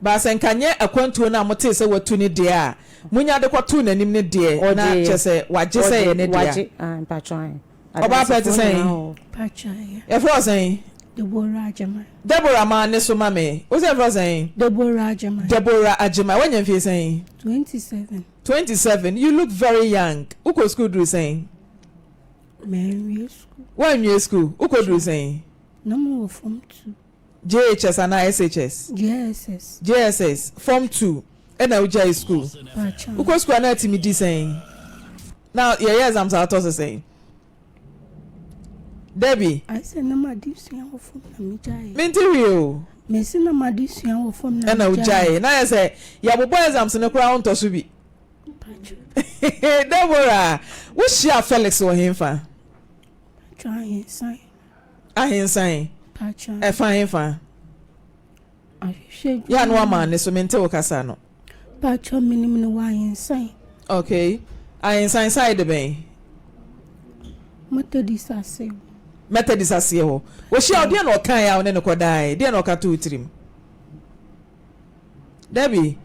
Ba sɛ nka nyɛ akwantuo no a motee sɛ watu ne deɛ a, monya de kɔtoo n'anim no deɛ, na
Ɔgyeeɛ.
kyerɛ sɛ wagye sɛ ɛyɛ
Ɔgye,
ne dea.
wagye, ae, mpakyɛw ae.
Ɔbaa pɛ te
Adansefoɔ
sɛn?
nyinaa wɔ hɔ.
Pakyɛ.
Yɛfrɛ wo sɛn?
Deborah Agyeman.
Deborah ma ne so ma me. Wo sɛ yɛfrɛ wo sɛn?
Deborah Agyeman.
Deborah Agyeman. Woanya mfie sɛn?
27.
27. You look very young. Wokɔ sukuu duru sɛn?
Manwie sukuu.
Woanwie sukuu? Wokɔ duru sɛn?
Na mowɔ form 2.
JHS anaa SHS?
JSS.
JSS, form 2 ɛna wogyae sukuu.
Pakyɛ.
Wokɔ sukuu a na atumi di sɛn? Na yɛyɛ exams a wotɔ so sɛn? Debbie.
Ayɛ sɛ na m'adesua wɔ fam na megyaeɛ.
Mente hwee o.
Mese na m'adesua wɔ fam na
Ɛna
megyaeɛ.
wogyaeɛ. Na ayɛ sɛ yɛabobɔ exams no koraa wontɔ so bi.
Pakyɛ.
Deborah, wohyiaa Felix wɔ henfa?
Pakyɛ ahensan.
Ahensan?
Pakyɛ.
Ɛfa henfa?
Ahwehwɛ
Yɛ a na wama ne so, mente wo kasa no.
Pakyɛ menim no wɔ ahensan.
Okay. Ahensan side bɛn?
Methodist aseɛ hɔ.
Methodist aseɛ hɔ. Wohyia wo, deɛ na ɔkaeɛ a wo ne no kɔdaeɛ? Deɛ na ɔka too wo tirim? Debbie,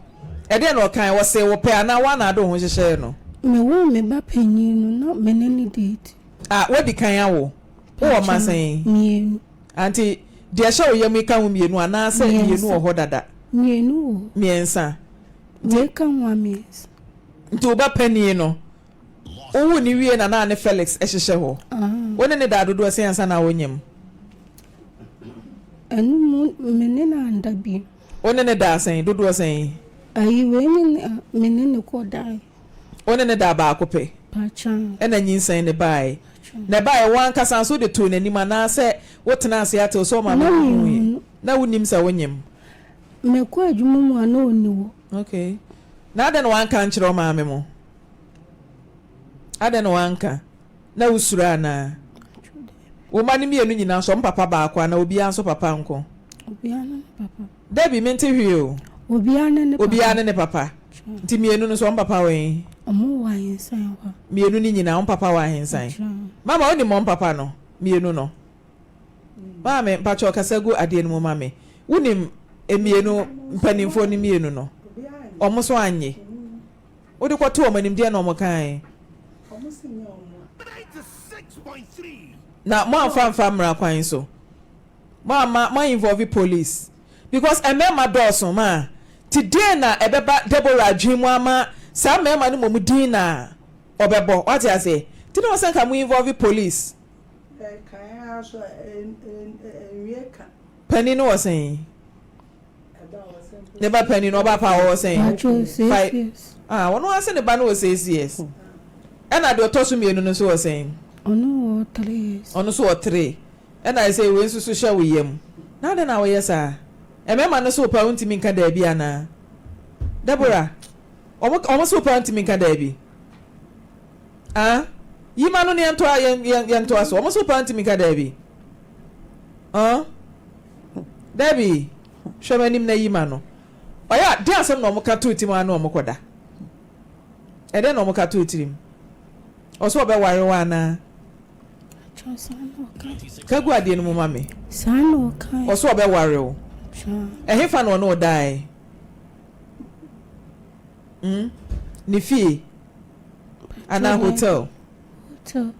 ɛdeɛn na ɔkae? Ɔsee wo pɛ anaa woa na ade wo ho hyehyɛɛ no?
Mewoo me ba panin no na me ne no date.
Ah, woadi kan awo? Wowɔ mma sɛn?
Mmienu.
Ah, nti deɛ ɛhyɛ wo yam yi ka ho mmienu anaasɛ mmienu wɔ hɔ dada?
Mmienu wɔ hɔ.
Mmiɛnsa.
Wei ka ho a mmiɛnsa.
Nti wo ba panin no, wowoo no wie na na ne Felix hyehyɛ hɔ?
Ah.
Wo ne no daa dodoɔ sɛn ansa na wonyem?
Ɛno mu, me ne no anda bio.
Wo ne no daa sɛn? Dodoɔ sɛn?
Ayi wei ne ne me ne no kɔ dae.
Wo ne no daa baako pɛ?
Pakyɛ.
Ɛna nyinsɛn no baeɛ.
Pakyɛ.
Na ɛbaeɛ wo ankasa nso wode too n'anim anaasɛ wotenaa ase atew sɛ ɔmaame
Na
no
menhu
huiɛ?
no.
Na wonnim sɛ wonyem?
Mekɔ adwuma mu a na ɔnni hɔ.
Okay. Na adɛn na wanka ankyerɛ wo maame mo? Adɛn na wanka? Na wosuro anaa? Wo mma no mmienu nyinaa nso, wɔn papa baako anaa obiara nso papa nko?
Obiara ne ne papa.
Dabi, mente hwee o.
Obiara ne ne papa.
Obiara ne ne papa. Nti mmienu no nso, wɔn papa wɔ he?
Wɔn wɔ ahensan hɔ.
Mmienu no nyinaa, wɔn papa wɔ ahensan. Mama, wonim wɔn papa no? Mmienu no. Maame, mpakyɛw kasa gu adeɛ no mu ma me. Wonim mmienu, mpanimfoɔ no mmienu no? Wɔn nso annye. Wode kɔtoo wɔn anim, deɛn na wɔkae? Na moamfa amfa mmara kwan so. Moamma, mo involve police. Because mmarima dɔɔso ma. Nti deɛn na ɛbɛba Deborah adwene mu ama saa mmarima no mmom din na ɔbɛbɔ? Wate aseɛ? Nti na ɛwɔ sɛ nka mo involve police. Panin no wɔ sɛn? Ne ba panin no ɔba pa ɔwɔ sɛn? Five. Ah, ɔno ara sɛ ne ba no wɔ six years. Ɛna deɛ ɔtɔ so mmienu no nso wɔ sɛn?
Ɔno wɔ three years.
Ɔno nso wɔ three. Ɛna ɛsɛ wei nso so hyɛ wo yam. Na adɛn na woyɛ saa? Mmarima no so wo paa wontumi nka daabi anaa? Deborah, wɔn wɔn so wo paa wontumi nka daabi? Ah, yi ma no ne yɛntoa yɛn yɛn yɛntoa so. Wɔn so wo paa wontumi nka daabi? Ah, Debbie, hwɛ m'anim na yi ma no. Ɔyɛ a, deɛn asɛm na wɔka too tirim ara ne wɔkɔda? Ɛdeɛn na wɔka too tirim? Ɔsɛ ɔbɛware wo anaa? Ka gu adeɛ no mu ma me.
Saa na ɔkae.
Ɔsɛ ɔbɛware wo. Ɛhefa na ɔne wo daeɛ? Hmm? Ne fie? Anaa hotel?
Hotel.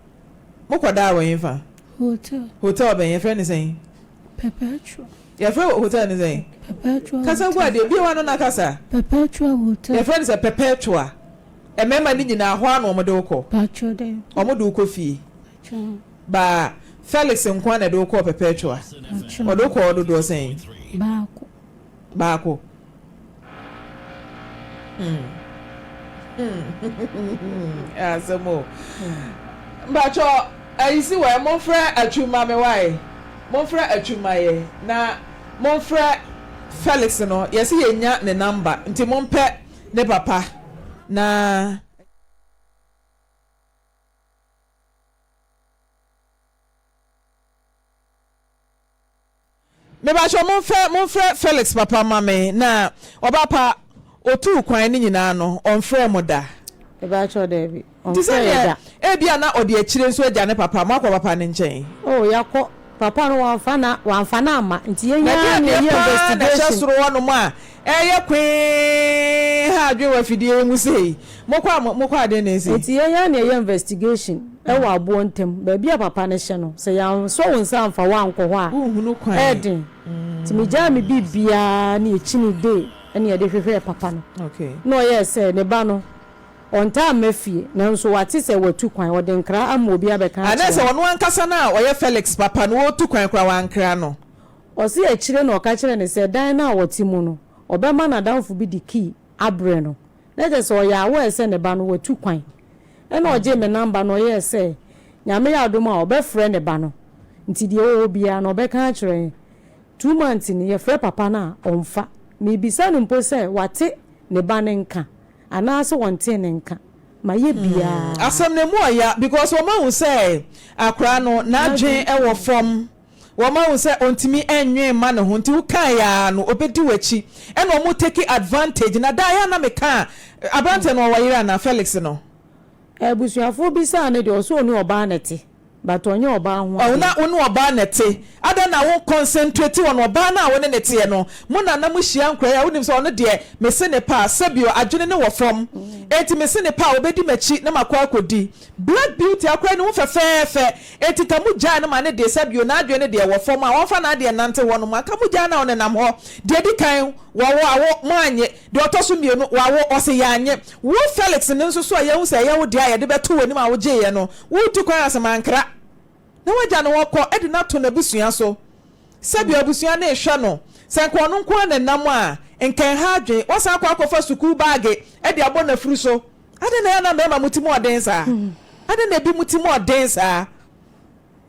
Mokɔdaa wɔ hefa?
Hotel.
Hotel bɛn? Yɛfrɛ no sɛn?
Perpetual.
Yɛfrɛ hotel no sɛn?
Perpetual.
Kasa gu adeɛ. Bue w'ano na kasa.
Perpetual hotel.
Yɛfrɛ no sɛ Perpetua. Mmarima no nyinaa, hɔ ara na wɔde wo kɔ.
Patrɔ dɛ.
Wɔde wo kɔ fie.
Patrɔ.
Baa Felix nko ara na ɛde wo kɔɔ Perpetua.
Patrɔ.
Ɔde wo kɔɔ hɔ dodoɔ sɛn?
Baako.
Baako. Hmm. Asɛm o. Mpakyɛ ayi si wɔ momfrɛ Atwi mma me wae. Momfrɛ Atwi mma yɛ na momfrɛ Felix no yɛse yɛnya ne number nti mompɛ ne papa na. Mebakyɛw momfɛ momfrɛ Felix papa ma me na ɔba pa otuu kwan ne nyinaa no ɔnfrɛɛ mo da.
Mebakyɛw daabi
Nti
ɔnfrɛɛ yɛ
sɛdeɛ
da.
ebia na ɔde akyire nso agya ne papa moakɔ papa no nkyɛn.
Oh yɛakɔ papa no wamfa na wamfa no amma nti yɛn
Na
ara
ɛdeɛn
na
adeɛ
yɛyɛ
paa na ɛhyɛ
investigation.
soro hɔnom a ɛreyɛ kwee. ha adwene wɔ afidie yi mu sei. Mokɔ a mokɔ a dɛn na ɛsi?
Nti yɛn ara na yɛyɛ investigation wɔ aboɔ ntam, baabi a papa no hyɛ no, sɛ yɛansɔ wo nsa amfa wo ankɔ hɔ a,
Wonhunu kwan.
ɛyɛ den. Nti megyaa me biribiara ne yɛkyinii day na yɛde hwehwɛɛ papa no.
Okay.
Na ɔyɛɛ sɛ ne ba no, ɔntaa mma fie, nanso wate sɛ watu kwan, ɔde nkra ama obi abɛka akyerɛ
Anaasɛ
no.
ɔno ankasa no a ɔyɛ Felix papa no, ɔretu kwan koraa wankra no?
Ɔse akyire na ɔka kyerɛɛ no sɛ dan no a ɔte mu no, ɔbɛma n'adamfo bi de key abrɛ no. Na kyerɛ sɛ ɔyɛ aware sɛ ne ba no watu kwan. Ɛna ɔgyee me number na ɔyɛɛ sɛ Nyame yɛ adom a ɔbɛfrɛ ne ba no. Nti deɛ ɛwɔ hɔ biara no ɔbɛka akyerɛ yɛn. 2 months ni yɛfrɛ papa no a ɔmfa. Mebisa no mpo sɛ wate ne ba no nka anaasɛ ɔntee ne nka. Mayɛ biara.
Asɛm no emu ɔya because wɔn ahu sɛ akwadaa no n'adwen wɔ fam. Wɔn ahu sɛ ɔntumi nnwen mma ne ho nti wo kaeɛ ara no ɔbɛdi w'akyi ɛna wɔn take advantage na daa yɛ a na meka a aberanteɛ no ɔwɔ yere anaa Felix no.
Abusuafoɔ bisaa no deɛ ɔse ɔne ɔbaa na ɛte but ɔnyɛ ɔbaa ho
Ɔho
adeɛ.
na wo ne ɔbaa na ɛte adɛn na wo concentrate on ɔbaa no a wo ne no teɛ no mo na na mo hyia nkora yi a wonim sɛ ɔno deɛ mese ne pɛ a sɛbio adwene no wɔ fam enti mese ne pɛ a ɔbɛdi m'akyi na makɔ akɔdi Black beauty akora ne ho fɛfɛɛfɛ enti ka mo gyae no ma ne deɛ sɛ bio n'adwene no deɛ wɔ fam a ɔnfa n'adeɛ nnante hɔ nom anka mo gyae no a ɔnenam hɔ deɛ edi kan wɔwo awo mo anye deɛ ɔtɔ so mmienu wawo ɔse yɛanye wo Felix no nso so a yɛhu sɛ ɛyɛ wo deɛ a yɛde bɛto w'anim a wogyeeɛ no woretu kwan ase mankra na wagya no hɔ kɔ de no ato n'abusua so sɛbio abusua no rehwɛ no sɛ nka ɔno nko ara na ɛnam a nka ɛnha adwene wasan akɔ akɔfa sukuu baage de abɔ n'afuru so. Adɛn na ɛyɛ a na mmarima mo ti mu ɔden saa? Adɛn na ebi mo ti mu ɔden saa?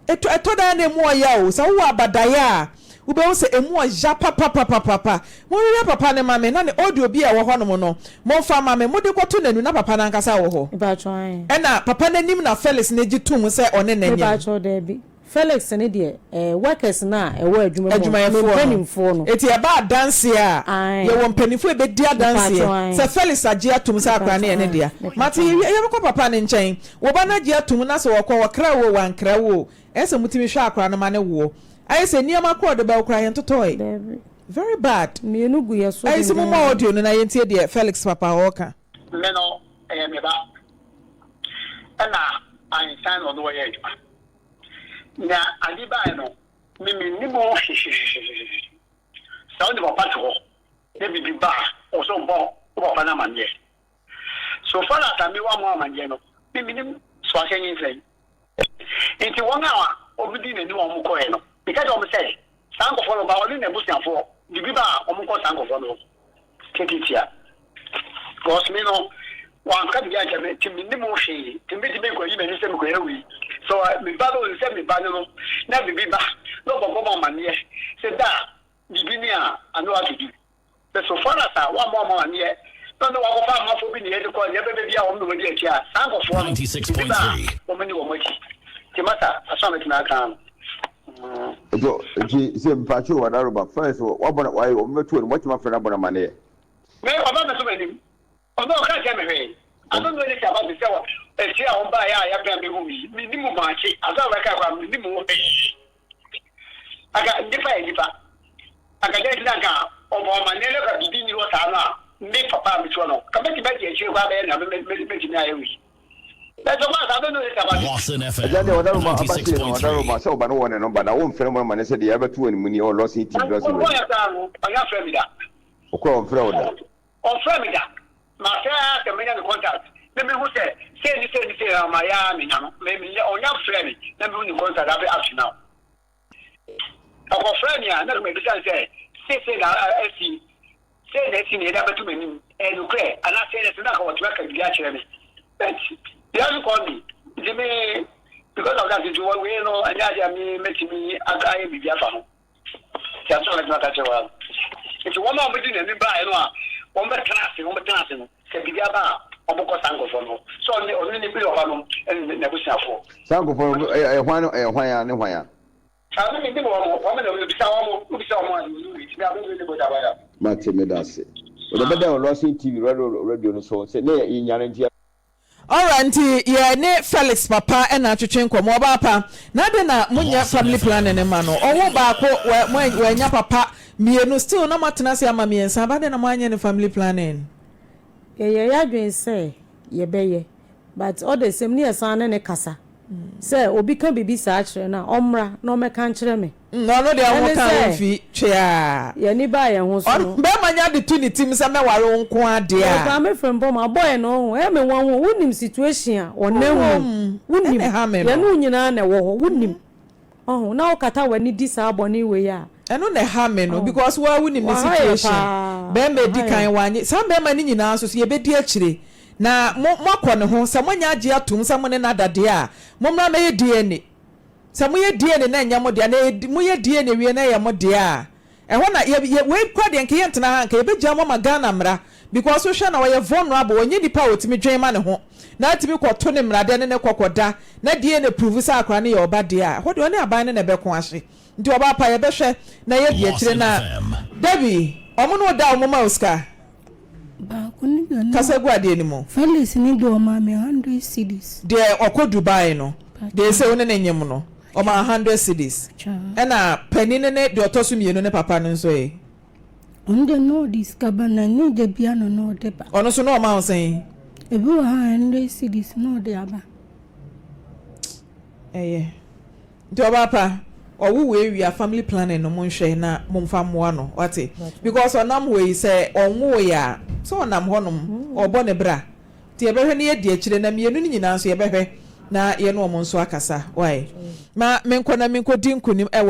Ɛtɔ ɛtɔ da a na emu ɔya o. Sɛ wowɔ abadaeɛ a, wobɛhu sɛ emu ɔya papapapapa. Monhwehwɛ papa no ma me na ne audio bi a ɛwɔ hɔnom no, momfa mma me. Mode kɔto n'anim na papa no ankasa wɔ hɔ.
Mepakyɛw ae.
Ɛna papa no anim na Felix no gye toom sɛ ɔne no nyem.
Mepakyɛw daabi. Felix no deɛ eh, workers no a ɛwɔ adwuma mu hɔ, ne
Adwumayɛfoɔ no.
mpanimfoɔ no.
Enti ɛba adanseɛ a,
Ae.
yɛwɔ mpanimfoɔ a ɛbɛdi adanseɛ
Mepakyɛw ae.
sɛ Felix agye atom sɛ akwadaa no
Mepakyɛw
yɛ ne
ae.
dea. Mate,
Mepakyɛw.
yɛwie a, yɛbɛkɔ papa no nkyɛn. Wo ba no agye atom na sɛ ɔkɔ, wɔkra wo o, wɔankra wo o, ɛyɛ sɛ motumi hwɛ akwadaa no ma no woɔ. Ayɛ sɛ nneɛma korɔ a ɔde bɛwo koraa, yɛntotɔe.
Daabi.
Very bad.
Mmienu gu yɛ so
Ɛyɛ sɛ momma
dendeenden.
audio no na yɛntie deɛ Felix papa ɔreka.
Me no, ɛyɛ me ba. Ɛna ansa na ɔne ɔyɛ adwuma. Na ade bae no, me mennim ho hwehwehwehwehwe. Sɛ wo ne papa te hɔ na biribi ba a, ɔwɔ sɛ ɔbɔ wo papa no amanneɛ. So far as a me wammɔ amanneɛ no, me mennim so ahyɛ nyinsɛn. Nti wɔn a wɔdi n'anim a wɔkɔeɛ no, meka kyerɛɛ wɔn sɛ, saa nkurɔfoɔ no ba, ɔne n'abusuafoɔ, biribi ba a, wɔnkɔ saa nkurɔfoɔ no hɔ. Tiatia. Because me no, wanka biribi ankyerɛ me, nti mennim ho hwee. Nti mentumi nkɔyi m'ani sɛ mekɔyɛ wei. So me ba no, ɔnim sɛ me ba no no, na biribi ba, na ɔbɛbɔ me amanneɛ sɛ da a biribi ni a, I know how to do. But so far as a wammɔ amanneɛ, na ɔne wakɔfa amanfoɔ bi na yɛde kɔ, nea ɛbɛba biara wɔn na wɔadi akyi a, saa nkurɔfoɔ no, biribi ba a, wɔnni wɔn akyi. Nti masa, asɛm a mɛtumi aka ara no.
Nti nti sɛ mpakyɛ o adaroba first wabɔ na wayɛ wɔn bɛto wɔn wɔtumi afrɛ no abɔ no amaneɛ.
Me ɔba bɛto m'anim ɔno ɔka kyerɛ me hwee I don't know anything about it sɛ akyire a wɔn baeɛ a yɛpɛn bɛhu me yi mennim mu maakye asɛm a wɔbɛka koraa mennim mu hwee anka nnipa yɛ nnipa anka dɛn nti na anka ɔbɔ amaneɛ no ka biribi nni hɔ saa no a me papa a metoɔ no ka mɛtumi adi akyire koraa bɛyɛ nea mɛtumi ayɛ wei.
Lawson
Agya
FM
deɛ ɔdaroma aba sei no
96.3.
ɔdaroma sɛ ɔba no wɔ ne no ba na wo mfrɛ mo no ma ne sɛ deɛ yɛabɛto wɔ ne mu ni ɔ Lawson TV Lawson radio. Ɔkora ɔmfrɛ wo da.
Ɔmfrɛ me da. Mafrɛ ara sɛ menya ne contact na mehu sɛ sei ne sei ne sei na mayɛ ara menya no. Ɔnya mfrɛ me na mehu ne contact up to now. Ɔkɔfrɛɛ me a, na mabisa no sɛ, Seesei na asi, sei na asi na yɛde abɛto m'anim, ɛyɛ nokorɛ anaa sei na asi? Na anka watumi aka biribi akyerɛ me. But he hasn't called me. Nti me, because of that nti, wei no, ɛnyɛ adeɛ a me mɛtumi aka ayɛ biribi afa ho. Nti asɛm a mɛtumi aka akyerɛ wo ara no. Nti wɔn a wɔdi n'anim baeɛ no a wɔbɛtena ase, wɔbɛtena ase no, sɛ biribi aba a, wɔbɛkɔ saa nkurɔfoɔ no hɔ. Sɛ ɔne ɔne ne bi ɔba no ne n'abusuafoɔ.
Saa nkurɔfoɔ no, ɛyɛ hwan no, ɛyɛ hwan a ne hwan a?
Saa me mennim wɔn, wɔn na wobisa wɔn, wobisa wɔn a, wɔnim me, nti me a me mennim wɔn da.
Mate, meda ase. Wode bɛda wɔ Lawson TV radio radio no so sɛ ne yɛ nyare nti.
Alright nti yɛ ne Felix papa na atwetwe nkɔmɔ ɔbaa pa na adɛn na mo nyɛ
Lawson
family planning
FM
ma no ɔwo baako wɛ mo wannya papa mienu still na mo atena ase ama miensa aba adɛn na mo anyɛ no family planning.
Yɛyɛ yɛadwene sɛ yɛbɛyɛ but all the same ne yɛsan ne no kasa sɛ obi ka biribi saa kyerɛ no a ɔmmra na ɔmmɛka nkyerɛ me.
Na ɔno deɛ
Ɛne
ho ka
sɛ
wo mfi tweaa.
Yɛn ani baa yɛn ho so
Ɔno
no.
bɛrima nya de to ne tirim sɛ mɛware wo nko ara deɛ a.
Ɔtaa me frempɔn ma boy no ɔho ɛyɛ me nwanwa o wonim situation a ɔnam
Ɔwɔ
mu
mu
wonim
ɛna ɛha me no.
yɛne wo nyinaa na ɛwɔ hɔ wonim ɔho na wokata w'ani di saa bɔne wei a.
Ɛno na ɛha me no
Ɔho
because wo ara wonim ne
waha yɛ
situation
paa
bɛrima edi
waha
kan
yɛ.
wanye saa mmarima no nyinaa nso so yɛbɛdi akyire na mo moakɔ ne ho sɛ moanya agye atom sɛ mo ne no ada deɛ a mommra mmɛyɛ DNA Sɛ moyɛ DNA na ɛnyɛ mo dea, na moyɛ DNA wie na ɛyɛ mo dea a, ɛhɔ na yɛ yɛ wei koraa deɛ nka yɛntena ha nka yɛbɛgyaa mo ama Ghana mmara because wohwɛ na ɔyɛ vulnerable, ɔnyɛ nipa a ɔtumi dwen ma ne ho na atumi kɔto ne mmaradeɛ ne ne kɔ kɔda na DNA prove sɛ akwadaa no yɛ ɔba deɛ a, ɛhɔ deɛ ɔne aban no na ɛbɛko ahye. Nti ɔbaa pa yɛbɛhwɛ na yɛadi akyire na Debbie, ɔmo ne wo da a ɔmo ma wo sika?
Baako ne deɛ ɔne.
Kasa gu adeɛ no mu.
Felix ne deɛ ɔmaa me hundred cedis.
Deɛ ɔkɔ Dubai no, deɛ ɛsɛ wo ne no nyem no, ɔmaa hundred cedis. Ɛna panin no ne deɛ ɔtɔ so mmienu ne papa no nso ɛ?
Ɔno deɛ na ɔde sika ba na ne da biara na na ɔde ba.
Ɔno nso na ɔma wo sɛn?
Ebi wɔ hɔ a hundred cedis na ɔde aba.
Ɛyɛ. Nti ɔbaa pa ɔwo wei wie a family planning no monhwɛ na momfa mmoa no wate because ɔnam hɔ yi sɛ ɔnwoeɛ a sɛ ɔnam hɔ nom ɔbɔ ne bra nti yɛbɛhwɛ na yɛadi akyire na mmienu no nyinaa nso yɛbɛhwɛ na yɛne wɔn nso akasa wai ma menkɔ na menkɔdi nkunim ɛwɔ.